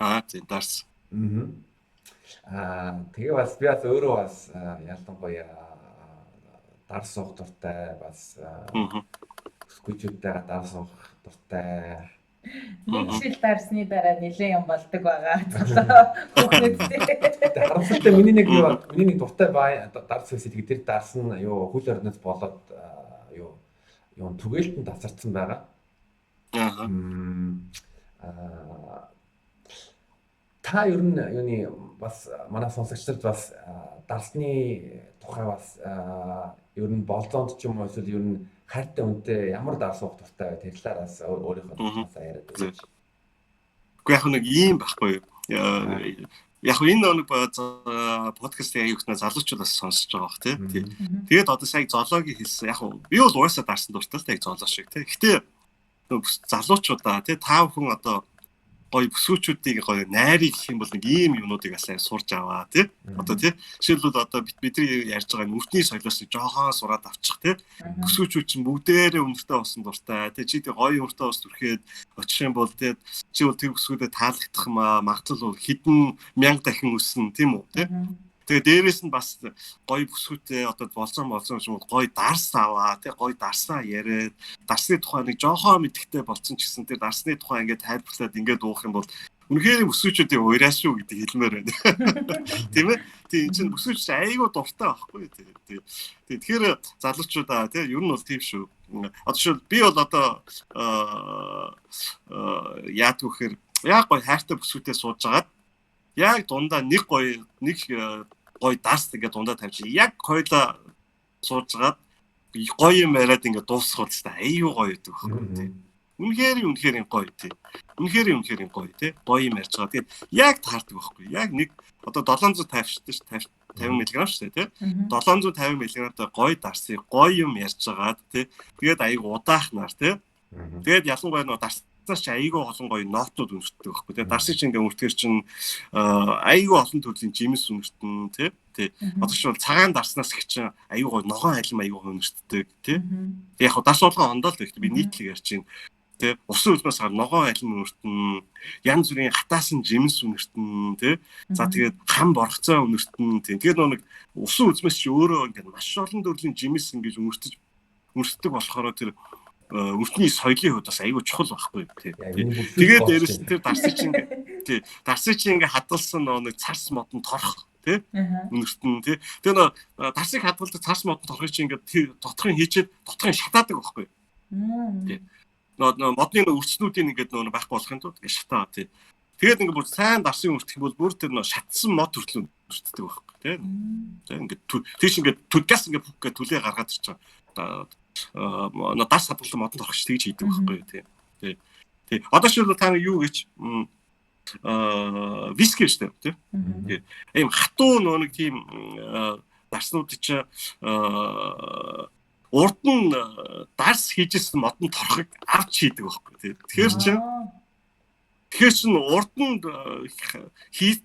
Аа, тий, дарс. Тэгээ бас би бас өөрөө бас ялангуяа дарс суух дуртай, бас бүсгүйчүүдтэйгээ дарс суух дуртай. Нэг жил дарсны дараа нэлээд юм болдог байгаа. Хүүхнүүдтэй. Харамсалтай миний нэг юу миний нэг дуртай дарс байсан. Тэгээд тэр дарс нь юу хөл хорноос болоод юу юу түгээлтэн тасарсан байгаа. Аа. Та ер нь юуны бас манай сонсогчдод бас дарсны тухай бас ер нь болзоонд ч юм уу эсвэл ер нь хайртай үнтэй ямар дарс уух дуртай вэ? Тэр талаар бас өөрийнхөө талаас яриад өгөөч. Үгүй яг нэг ийм байхгүй юу. Яг энэ нэг подкастын аяг ихнэ залуучууд бас сонсож байгаа бох тий. Тэгээд одоо сая зоологийн хэлсэн. Яг би бол угаасаа дарсан дуртай л та яг зоолоо шиг тий. Гэтэ залуучуудаа тий та бүхэн одоо гоё бүсгүүчүүдийг гоё найрыг гэх юм бол нэг ийм юмнуудыг бас сурж аваа тий. Одоо тий. Жишээлбэл одоо бидний ярьж байгаа нүртний соёлоос нэг жоохон сураад авчих тий. Бүсгүүчүүд чинь бүгдээрээ өмнөртөө болсон дуртай тий. Чи тий гоё өмнөртөө ус түрхээд очих юм бол тий чи бол тэр бүсгүүдэд таалагдах юм аа магадлал бол хэдэн мянга дахин өснө тийм үү тий. Тэгээ дээрэс нь бас гоё бүсгүүтэй одоо болцсон юм бол гоё дарс аваа тий гоё дарсаа яриад дарсны тухай нэг жоохон мэдхтэй болцсон ч гэсэн тэр дарсны тухай ингээд тайлбарлаад ингээд уух юм бол үнэхээр бүсгүүчүүдийн уйраа шүү гэдэг хэлмээр байна. Тийм ээ. Тийм энэ чинь бүсгүүч айгүй дуртай байхгүй тий. Тэгэхээр залуучуудаа тий ер нь бол тийм шүү. Одоо шил би бол одоо яадаг вэхээр яг гоё хайртай бүсгүүтэй сууж агаад яг дундаа нэг гоё нэг гоё дарс ингээд дундаа тавьчих. Яг хоёлаа сууж агаад гоё юм яриад ингээд дуусгах л та аюу гоё гэдэг байхгүй тий. Үнэхээр гоё тий. Үнэхээр гоё тий. Гоё юм ярьж байгаа. Тэгээд яг таардаг байхгүй. Яг нэг одоо 750 шүү дээ. 50 мг шүү дээ тий. 750 мг-тай гоё дарсыг гоё юм ярьж агаад тий. Тэгээд аюу удаахнаар тий. Тэгээд ялангуяа нөө дарс дарснаас чи айгүй олон гоё нотнууд үнэртдэг байхгүй тий. Дарсыг чи ингээ үнэртгэр чинь айгүй олон төрлийн жимс үнэртэн тий. Тий. Одоо чи бол цагаан дарснаас их чинь айгүй гоё ногоон алим айгүй гоё үнэртдэг тий. Яг хав дарс болгон ондоо л гэхдээ би нийтлэг ярьж байна. Тий. Усан үлмээс хаар ногоон алим үнэртэн, янз бүрийн хатаасан жимс үнэртэн тий. За тэгээд хам боргоцоо үнэртэн тий. Тэгээд нэг усан үлмээс чи өөрөө ингээ маш олон төрлийн жимс ингэж үнэртдэг болохоор тэр өртний соёлын хувьд бас айгүй чухал байхгүй тий. Тэгээд дээрэс нь тэр дарсыг чинь тий дарсыг чинь ингээ хадгалсан нэг царс модон торох тий үнэрт нь тий. Тэгээ нөө дарсыг хадгалдаг царс модон торохыг чинь ингээ доторхын хийчээд доторхын шатаадаг байхгүй. Тий. Нөө модны нөө өрцнүүдийн ингээд нөө байхгүй болохын тулд ингээ шатаа тий. Тэгээд ингээ бүр сайн дарсын өртөх юм бол бүр тэр нөө шатсан мод хүртэл өртдөг байхгүй тий. Тий ингээ тийш ингээ газ ингээ пүк гэ түлээ гаргаад ирж байгаа. Нөө дарс хадгалсан модонд орох тэгж хийдэг байхгүй тий. Тий. Тий. Одоо шил та юу гэж виски шүү дээ тий. Тий. Ийм хатуу нөө нэг тийм дарснууд чи урд нь дарс хийжсэн модон торхыг авч хийдэг байхгүй тий. Тэгэхээр чин урд нь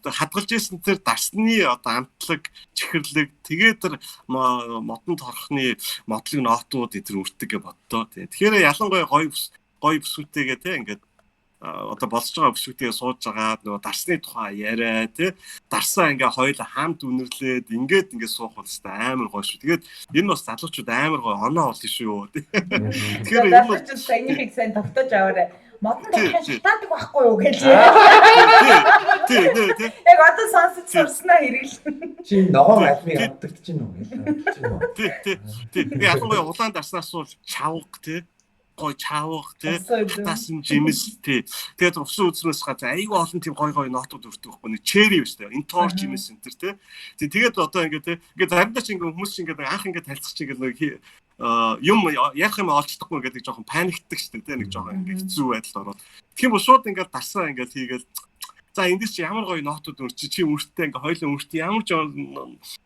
хадгалж исэн тэр дарсны одоо амтлаг, чихэрлэг, тэгээд тэр модон торхны модлог нотууд энэ өртдөг гэж боддоо. Тэгэхээр ялангуяа гоё гоё бүсгүүтэйгээ тий ингээд одоо болсож байгаа бүсгүүтэйгээ сууж байгаа нөгөө дарсны тухай яриа тий дарсаа ингээ хоёул хамт үнэрлээд ингээд ингээ суух бол хэвээр амар гоё шүү. Тэгээд энэ бас залуучууд амар гоё оноо болно шүү. Тэгэхээр энэ бол саяныхыг сайн тогтоож аваарай. Модон торхын шатаадаг байхгүй юу гэж. Тий, тий, тий. Яг одоо сонсож сурснаа хэрэглэн. Чи ногоон алмыг авдагч чинь үү? Тий, тий. Тий. Ялангуяа улаан дарснаас бол чавга тий. Гой чавга тий. Хатаасан жимс тий. Тэгээд усан үзмээс газар айгүй олон тийм гой гой нотууд өртдөг байхгүй нэг черри биш тий. Интор жимс энэ төр тий. Тий тэгээд одоо ингээ тий. Ингээ заримдаа чи ингээ хүмүүс чи ингээ анх ингээ танилцах чи ингээ нэг юм ярих юм олж чадахгүй гэдэг жоохон паниктдаг шүү дээ тий. Нэг жоохон ингээ хэцүү байдалд ороод. Тэгэх юм бол шууд ингээ дарсаа ингээ хийгээл за эндээс чи ямар гоё нотууд өрч чи өрттэй ингээ хоёлын өрт ямар ч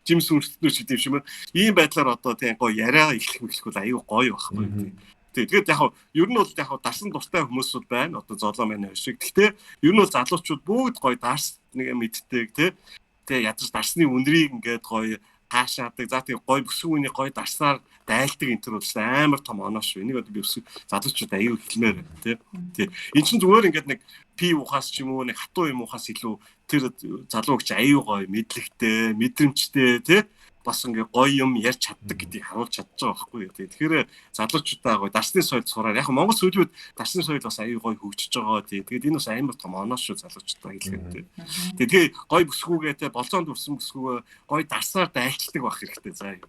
жимс өртнүү ч гэдэг юм шиг мэн. Ийм байдлаар одоо тий гоё яриа эхлэх мэхлэх бол аюу гоё байхгүй тий. Тэгээд яг ер нь бол яг дарсан дуртай хүмүүс бол байна. Одоо золоо маань шиг. Гэхдээ ер нь бол залуучууд бүгд гоё дарс нэг мэддэг тий. Тэгээ ядаж дарсны үнрийг ингээд гоё таашаадаг. За тэгээ гоё бүсгүүний гоё дарснаар дайлдаг энэ төр бол амар том оноо шүү. Энийг одоо би бүсгүй залуучууд аюу хэлмээр байна тий. Тий. Эн чинь зүгээр ингээд нэг пи ухаас ч юм уу нэг хатуу юм ухаас илүү тэр залуу гэж аюу гоё мэдлэгтэй, мэдрэмжтэй тий. Бас ингээ гоё юм ярьж чаддаг гэдгийг харуулж чадж байгаа байхгүй юу. Тэгэхээр залуучуудаа гоё дарсны соёл сураар. Яг Монгол сүүлүүд дарсны соёл бас аюу гоё хөгжиж байгаа тий. Тэгээд энэ бас амар том оноо шүү залуучуудаа хэлэхэд тий. Тэгээ гоё бүсгүүгээ тий болзоонд үрсэн бүсгүүгээ гоё дарсаар дайлчдаг байх хэрэгтэй заа юу.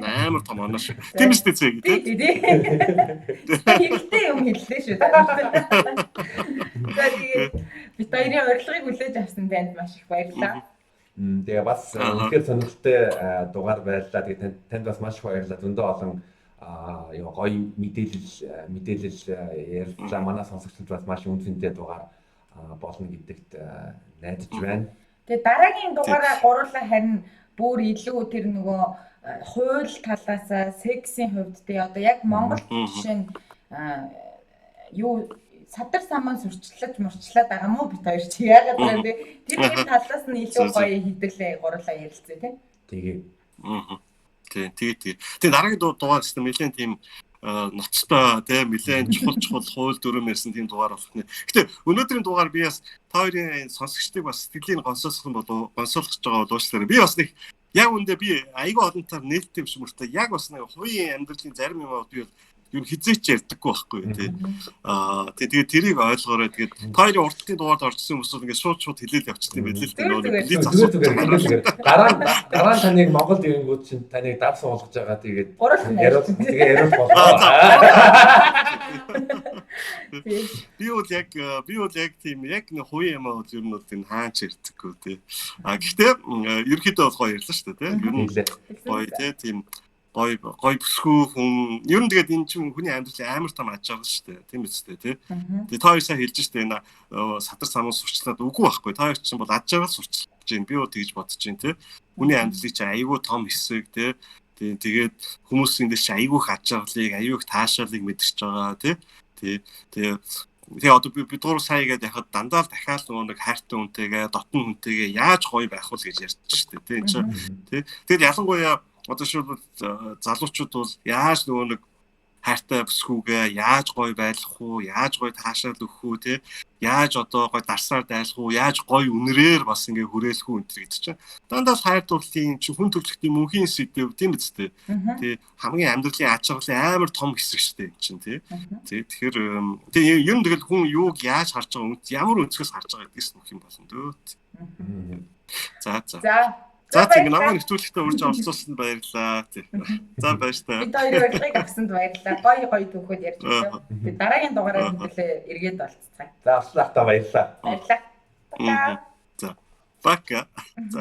Амар том оноо шүү. Тийм үстэй зээ тий. Хэрэгтэй юм хэллээ шүү. За тэгээд бид хоёрын урилгыг хүлээж авсан танд маш их баярлалаа. Тэгээ бас үнэхээр сонирхолтой дугаар байлаа. Тэгээ танд бас маш их баярлалаа. Зөндөө олон юу гоё мэдээлэл ярьлаа. Манай сонсогчдод бас маш үн цэнтэй дугаар болно гэдэгт найдаж байна. Тэгээ дараагийн дугаараа гурлаа харин бүр илүү тэр нөгөө хууль талаасаа сексийн хувьд тий одоо яг Монгол жишээ нь юу садар саман сурчлаж мурчлаад байгаа мó бит хоёр чи яагаад вэ тий тэр талаас нь илүү гоё хэдүүлээ гурлаа ярилцъя тий. Тэгээ. Тий, тэгээ тий. Тэгээ дараагийн дугаар гэсэн нэлээд тийм ноцтой тий нэлээд чухал хууль дүрм ярьсан тийм дугаар болох нэ. Гэтэ өнөөдрийн дугаар би бас та хоёрын сонсогчдыг бас сэтгэлийн гонсоосох юм болов гонсоолох гэж байгаа бол уучлаарай. Би бас нэг яг үндэ би айгүй олонтаар нээлттэй юм шиг мөртлөө яг бас нэг хувийн амьдралын зарим юм би бол юу хизээч ярьдаггүй байхгүй тий. Аа тэгээ тэрийг ойлгоорой. Тэгээд та хоёрын урдтын дугаард орчихсон хүмүүс бол ингээд шууд хэлээл явчихсан юм байл л дээ. Нөгөө блиц асуулт дараа нь таныг Монголд ирэнгүүт чинь таныг дарс уулгаж байгаа тэгээд яриул тэгээ яриул болоо. Би бол яг тийм яг нэг хувийн юм бол ер нь бол энэ хаач ярьдаггүй тий. А гэхдээ ерөнхийдөө бол гоё ярьлаа шүү дээ тий. Ер нь гоё тий тийм гоё бүсгүй хүн ер нь тэгээд энэ чинь хүний амьдралын амар том аж арга шүү дээ тийм үстэй тий. Тэгээ та хоёр сайн хэлж штэ энэ сатар саман сурчлаад үгүй байхгүй. Та хоёр чинь бол аж аргал сурчилж байна. Би бол тэгж бодож байна тий. Хүний амьдралыг чинь айгүй том хэсэг тий. Тэгээд хүмүүс эндээс чинь айгүй их аж аргалыг, айгүй их таашаалыг мэдэрч байгаа тий. Тэгээ одоо бид гурав сая гэдэг яхад дандаа л дахиад нөгөө нэг хайртай хүнтэйгээ, дотн хүнтэйгээ яаж гоё байх вэ гэж ярьж штэ тий. Энэ чинь тий. Тэгээд ялангуяа одоо шууд залуучууд бол яаж нөгөө нэг Хайртай бүсгүйгээ яаж гоё байлгах уу, яаж гоё таашаал өгөх үү, те? Яаж одоо гоё дарсаар дайлах уу, яаж гоё үнрээр бас ингээ хүрээлэх үү энэ гэдэг чинь дандаа л хайр дурлалын чинь хүн төрөлхтний мөнхийн сэдэв тийм биз дээ. Тэ хамгийн амьдралын аж аргалын амар том хэсэг шүү дээ энэ чинь тий. Тэ тэгэхээр тэг ер нь тэгэл хүн юуг яаж харж байгаа, ямар өнцгөөс харж байгаа гэдгээс нөх юм болно дөө. За за. За тэг намайг нэвтрүүлэгтээ урьж оролцуулсанд баярлалаа. За баяртай. Бид хоёрын урилгыг авсанд баярлалаа. Гоё гоё түүхүүд ярьж өглөө. Тэг дараагийн дугаараар хэдүүлээ эргээд болцгаая. За авслаахтаа баярлалаа. Баярлалаа. За. Пока. За.